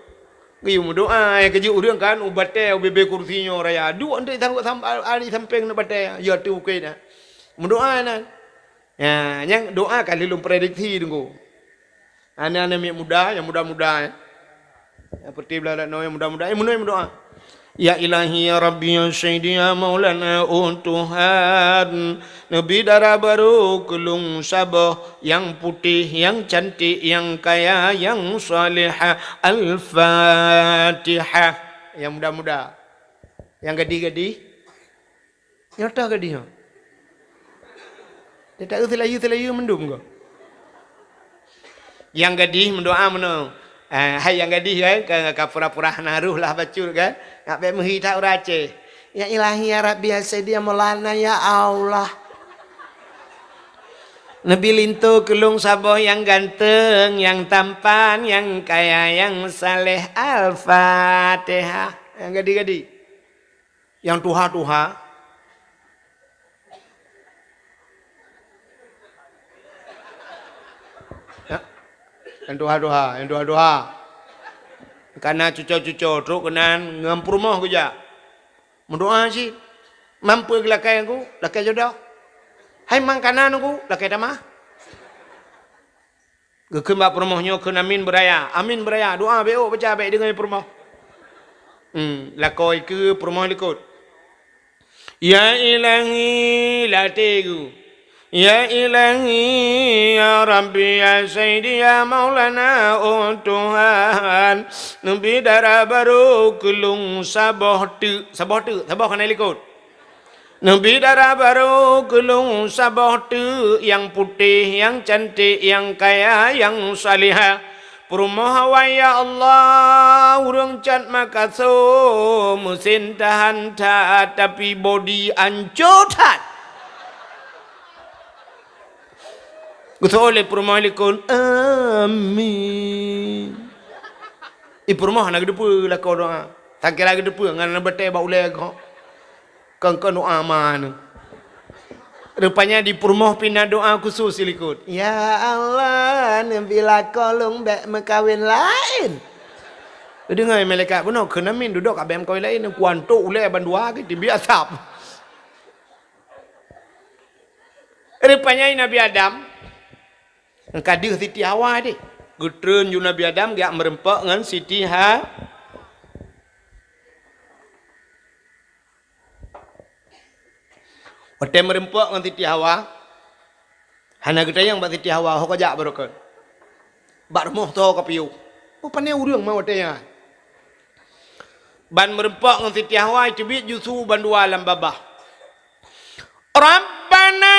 geuyue meudoa. Nyang keujeuet ureuëng kan u batée u bibée kursi nyoe raya. Duek eunteuk sanggob sam-, ari sampéng ngon batée, ya tu ukét dah. Meudoa nan. Ya, nyang doa ka lheueh lôn prediksi teungku. Aneuk-aneuk miet muda, nyang muda-muda, ya. Nyang peuti blah dak noe nyang muda-muda, eh, meunoe meudoa. Ya Ilahi, ya Rabbi, ya Sayyidi, ya Maulana, oh Tuhan, neubi dara barô keu lôn saboh nyang putéh, nyang cantik, nyang kaya, nyang salihah. Al-Fatihah. Nyang muda-muda. Nyang gadih-gadih. Nyoe toh gadih nyoe. Dia tak eu seulayu-seulayu mandum ko. Nyang gadih meudoa meunoe. Eh, hai nyang gadih kan, ka, ka pura-pura hana roh lah bacut kan. Ngak bék meuhi that ureuëng Aceh. Ya Ilahi, ya Rabbi, ya Sayyidi, ya Maulana, ya Allah. Neubi linto keu lôn saboh nyang ganteng, nyang tampan, nyang kaya, nyang saleh. Al-Fatihah. Nyang gadih-gadih. Nyang tuha-tuha. Ya. Nyang tuha-tuha, nyang tuha-tuha. Kana cuco-cuco trok keunan ngon peurumoh geujak. Meudoa cit. Mampu geulakée ku, lakée jodoh. Hai mang kanan ku, lakée tamah. Geukheun bak peurumoh nyoe kheun amin beuraya. Amin beuraya. Doa bék ôk baca bék deungoe peurumoh. Hmm, lakoe keu peurumoh likot. Ya Ilahi, latée geuh. Ya Ilahi, ya Rabbi, ya Sayyidi, ya Maulana, oh Tuhan, neubi dara barô keu lôn saboh teuk. Saboh teuk, saboh keunan likot. Neubi dara barô keu lôn saboh teuk nyang putéh, nyang cantik, nyang kaya, nyang salihah. Peurumoh awai, ya Allah, ureuëng cat makaso, meusen tahan that, tapi bodi anco that. Geusoe lé peurumoh likot, amin. Di peurumoh hana geuteupeue lakoe doa. Sangkira geuteupeue ngon batée bak ulée gob. Kon-kon doa ma nyoe. Rupanya di peurumoh pih na doa khusus silikot. Ya Allah, neubi lakoe lôn bék meukawen laén. Deungoe malaikat bunoe kheun amin dudoe ka bék meukawen laén, kuantok ulée bandua geuh tibiet asab. Rupanya Nabi Adam, ka deuh Siti Hawa deh. Geutreun ju Nabi Adam geujak meureumpok ngon Siti Ha-, Watée meureumpok ngon Siti Hawa, hana geutanyong bak Siti Hawa, "Ho kajak baroekon? Bak rumoh soe kapiôh?" Oh, pane ureuëng ma watée nyan. Ban meureumpok ngon Siti Hawa, iteubiet ju su bandua lam babah. Rabbana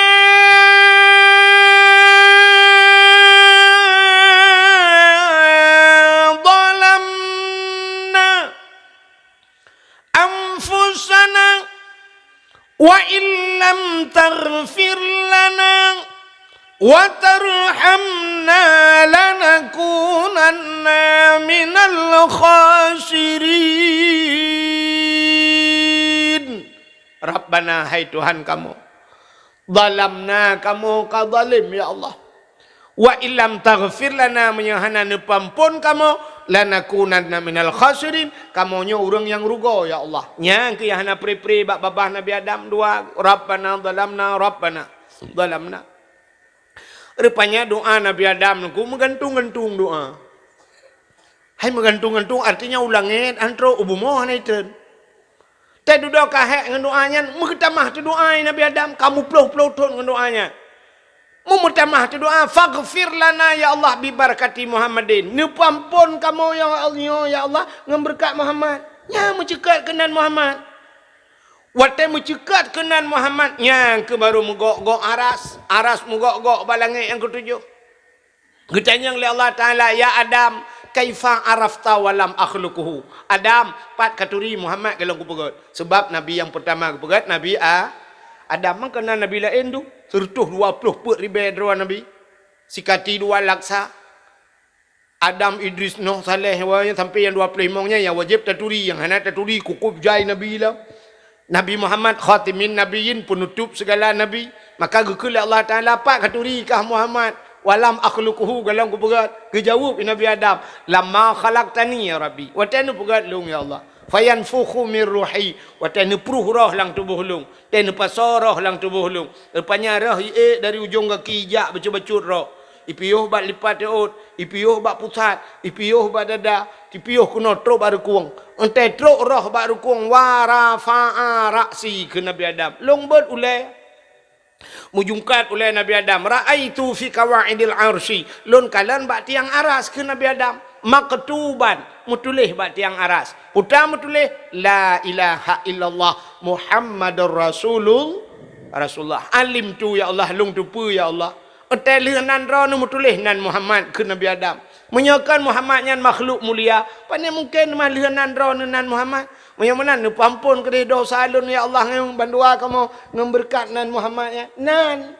Wa illam taghfir lana wa tarhamna lanakunanna minal khasirin. Rabbana, hai Tuhan kamoe, zalamna, kamoe ka zalim, ya Allah. Wa illam taghfir lana, meunyoe hana neupeuamphon kamoe, lanakunanna minal khasirin, kamoe nyoe ureuëng nyang rugoe, ya Allah. Nyang keuh nyang hana pre-pre bak babah Nabi Adam dua, Rabbana zalamna, Rabbana zalamna. Rupanya doa Nabi Adam nyoe meugantung-gantung doa. Hai meugantung-gantung, artinya u langét han trok, u bumoe hana itreun. Teududoe ka hék ngon doa nyan, meutamah teudoa Nabi Adam, ka muploh-ploh thon ngon doa nyan. Meutamah teudoa, "Faghfir lana ya Allah bi barakati Muhammadin." Neupeuamphon kamoe ya Allah, ya Allah, ngon beureukat Muhammad. Nyan meuceukat keunan Muhammad. Watée meuceukat keunan Muhammad, nyan keuh barô meugok-gok aras, aras meugok-gok bak langét nyang keutujoh. Geutanyong lé Allah Taala, "Ya Adam, kaifa arafta wa lam akhluquhu?" Adam, pat katuri Muhammad golom kupeugét? Sebab nabi nyang peurtama geupeugét Nabi A-, Adam, meukeuna nabi laén tu, seureutôh dua ploh peuet ribée droe nabi. Sikati dua laksa. Adam, Idris, Noh, Saleh, wa-, sampai nyang dua ploh limong nyan nyang wajéb taturi, nyang hana taturi kukub jai nabi lom. Nabi Muhammad khatimin nabiyyin, peunutôp sigala nabi. Maka geukheun lé Allah Taala, "Pat katuri kah Muhammad? Wa lam akhluquhu, golom kupeugét?" Geujaweueb Nabi Adam, "Lamma khalaqtani ya Rabbi." Watée neupeugét lôn ya Allah. "Fayanfukhu min ruhi." Watée neupruh roh lam tuboh lôn. Watée neupasoe roh lam tuboh lôn. Rupanya roh iék dari ujong gaki jak bacut-bacut roh. Ipiôh bak lipat reuôt, ipiôh bak pusat, ipiôh bak dada, ipiôh keunoe trok bak rukung. Watée trok roh bak rukung, wa rafa'a ra'si, kheun Nabi Adam. Lôn beuet ulée. Meujungkat ulée Nabi Adam, "Ra'aitu fi qawaidil arsy." Lôn kalon bak tiang aras, kheun Nabi Adam. "Maktuban." Meutuléh bak tiang aras. Peue meutuléh, "La ilaha illallah Muhammadur Rasulul-, Rasulullah." "Alimtu ya Allah," lôn teupeue ya Allah. "Watée lheueh nan droeneuh meutuléh nan Muhammad," kheun Nabi Adam. "Meunyoe kon Muhammad nyan makhluk mulia, pane mungken teuma lheueh nan droeneuh nan Muhammad? Meunyoe meunan neupeuamphon keudeh desya lôn ya Allah ngon bandua kamoe ngon beureukat nan Muhammad nyan." Nan.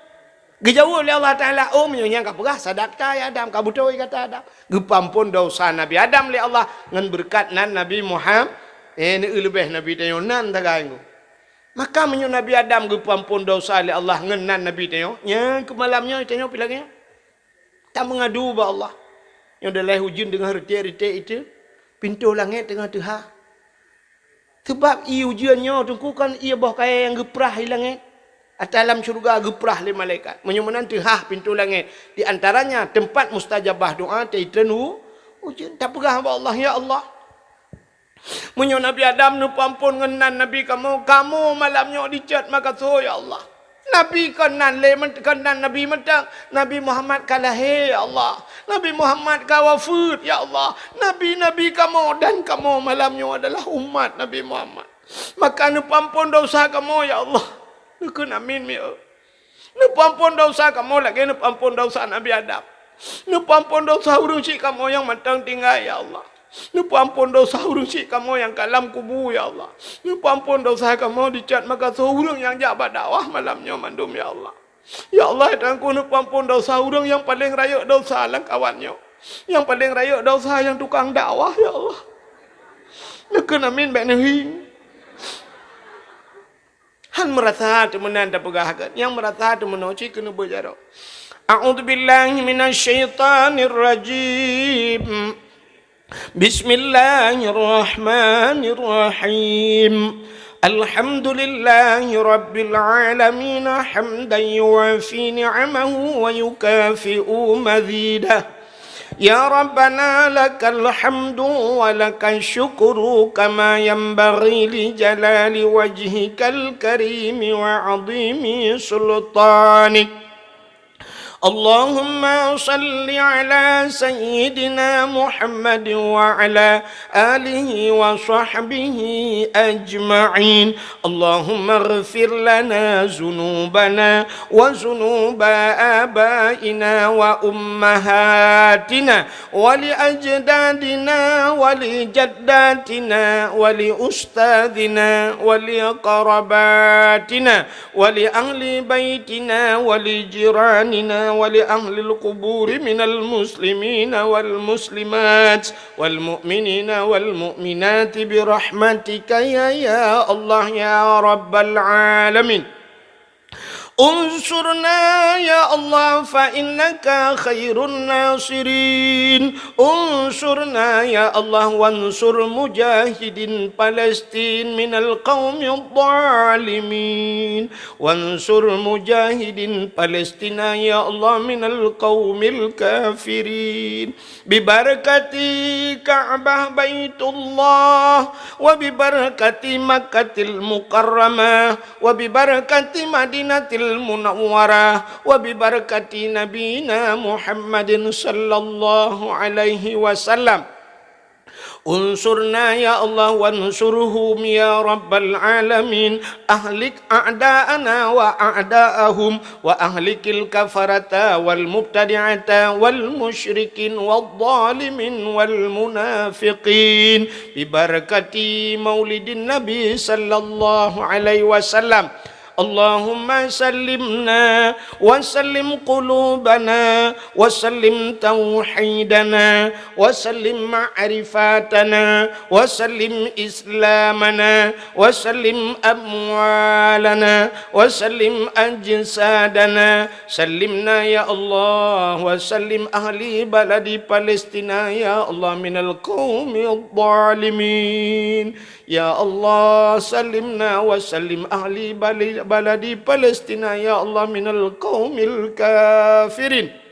Geujaweueb lé Allah Taala, "Oh, meunyoe nyan kapeugah, sadaqta ya Adam, ka beutôi gata Adam." Geupeuamphon desya Nabi Adam lé Allah ngon beureukat nan Nabi Muham-, eh, neueu leubeh Nabi tanyoe nan tagai ngon. Maka meunyoe Nabi Adam geupeuamphon desya lé Allah ngon nan Nabi tanyoe, nyan keu malam nyoe tanyoe pih lagée nyan. Tameungadu bak Allah. Nyoe dalai ujeuen teungoh reutée-reutée itu, pintoe langét teungoh teuhah. Sabab ié ujeuen nyoe teungku kon ié boh kayée nyang geuprah di langét, atawa lam syeuruga geuprah lé malaikat. Meunyoe meunan teuhah pintoe langét, di antaranya teumpat mustajabah doa, teuitreun u-, ujeuen. Tapeugah bak Allah, "Ya Allah, meunyoe Nabi Adam neupeuamphon ngon nan Nabi kamoe, kamoe malam nyoe dicot makasoe, ya Allah. Nabi kon nan lé meut-, kon nan Nabi mantong, Nabi Muhammad ka lahé, ya Allah. Nabi Muhammad ka wafeuet, ya Allah. Nabi-nabi kamoe dan kamoe malam nyoe adalah umat Nabi Muhammad. Maka neupeuamphon desya kamoe, ya Allah." Neukheun amin, mi-, Neupeuamphon desya kamoe lagée neupeuamphon desya Nabi Adam. Neupeuamphon desya ureuëng syik kamoe nyang mantong tinggai, ya Allah. Neupeuamphon desya ureuëng syik kamoe nyang ka lam kubu, ya Allah. Neupeuamphon desya kamoe dicot makasoe ureuëng nyang jak bak dakwah malam nyoe mandum, ya Allah. Ya Allah, Tuhanku, neupeuamphon desya ureuëng nyang paleng rayeuk desya lam kawan nyoe. Nyang paleng rayeuk desya nyang tukang dakwah, ya Allah. Neukheun amin bék neuhi. Han meurasa teumeunan tapeugah gét, nyang meurasa teumeunoe cit keuneuk beujaroe. A'udzubillahi minasyaitonirrajim. Bismillahirrahmanirrahim. Alhamdulillahi rabbil alamin, hamdan yuwafi ni'amahu wa yukafi'u mazidah. Ya Rabbana, lakal hamdu wa lakal syukru kama yanbaghi li jalali wajhikal karimi wa azimi sultanik. اللهم صل على سيدنا محمد وعلى آله وصحبه أجمعين. اللهم اغفر لنا ذنوبنا وذنوب آبائنا وأمهاتنا ولأجدادنا ولجداتنا ولأستاذنا ولأقرباتنا ولأهل بيتنا ولجيراننا ولأهل القبور من المسلمين والمسلمات والمؤمنين والمؤمنات برحمتك يا، يا الله يا رب العالمين. انصرنا يا الله فإنك خير الناصرين. انصرنا يا الله وانصر مجاهدين فلسطين من القوم الظالمين. وانصر مجاهدين فلسطين يا الله من القوم الكافرين. ببركة كعبة بيت الله، وببركة مكة المكرمة، وببركة مدينة المنورة، وببركة نبينا محمد صلى الله عليه وسلم. انصرنا يا الله وانصرهم يا رب العالمين. أهلك أعداءنا وأعداءهم، وأهلك الكفرة والمبتدعة والمشركين والظالمين والمنافقين، ببركة مولد النبي صلى الله عليه وسلم. اللهم سلمنا وسلم قلوبنا وسلم توحيدنا وسلم معرفتنا وسلم إسلامنا وسلم أموالنا وسلم أجسادنا. سلمنا يا الله وسلم أهل بلد فلسطين يا الله من القوم الظالمين. يا الله سلمنا وسلم أهل بل-، بلد فلسطين يا الله من القوم الكافرين.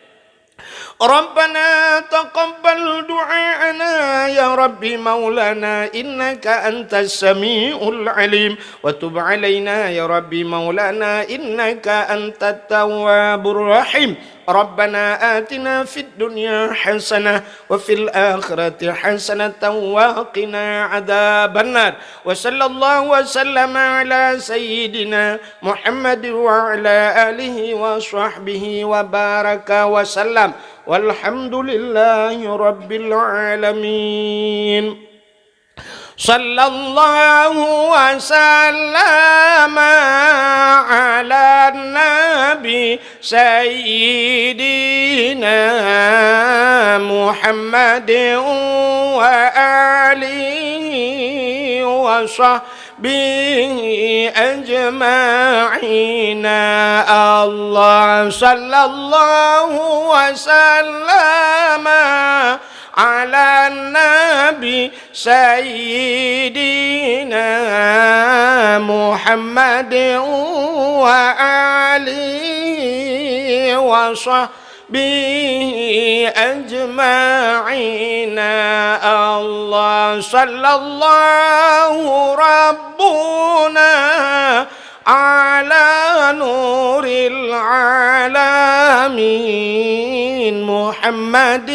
ربنا تقبل دعاءنا يا رب مولانا إنك أنت السميع العليم، وتب علينا يا رب مولانا إنك أنت التواب الرحيم. ربنا آتنا في الدنيا حسنة وفي الآخرة حسنة وقنا عذاب النار. وصلى الله وسلم على سيدنا محمد وعلى آله وصحبه وبارك وسلم. والحمد لله رب العالمين. صلى الله وسلم على النبي سيدنا محمد وآله وصحبه أجمعين. الله صلى الله وسلم على النبي سيدنا محمد وآله وصحبه أجمعين. الله صلى الله ربنا على نور العالمين محمد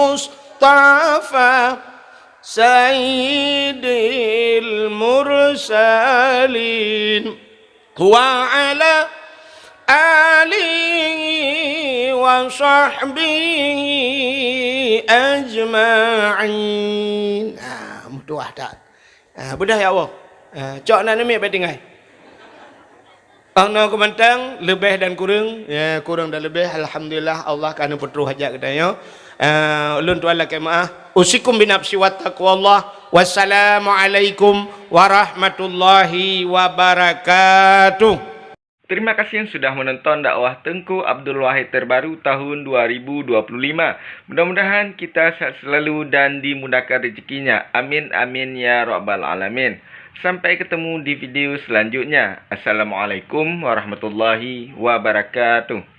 المصطفى سيد المرسلين وعلى آله وصحبه أجمعين. Ah, meutuah that. Ah, beudah ya Allah. Ah, cok na neumik bak tinggai. Ana keumantang, leubeh dan kureueng, ya, kureueng dan leubeh, alhamdulillah, Allah ka neupeutroh hajat geutanyoe. Ah, ulôn tuan lakée meuah. Usikum binafsi wa taqwallah. Wassalamualaikum warahmatullahi wabarakatuh. Terima kasih yang sudah menonton dakwah Teungku Abdul Wahid terbaru tahun dua ribu dua puluh lima. Mudah-mudahan kita sehat selalu dan dimudahkan rezekinya. Amin, amin, ya rabbal alamin. Sampai ketemu di video selanjutnya. Assalamualaikum warahmatullahi wabarakatuh.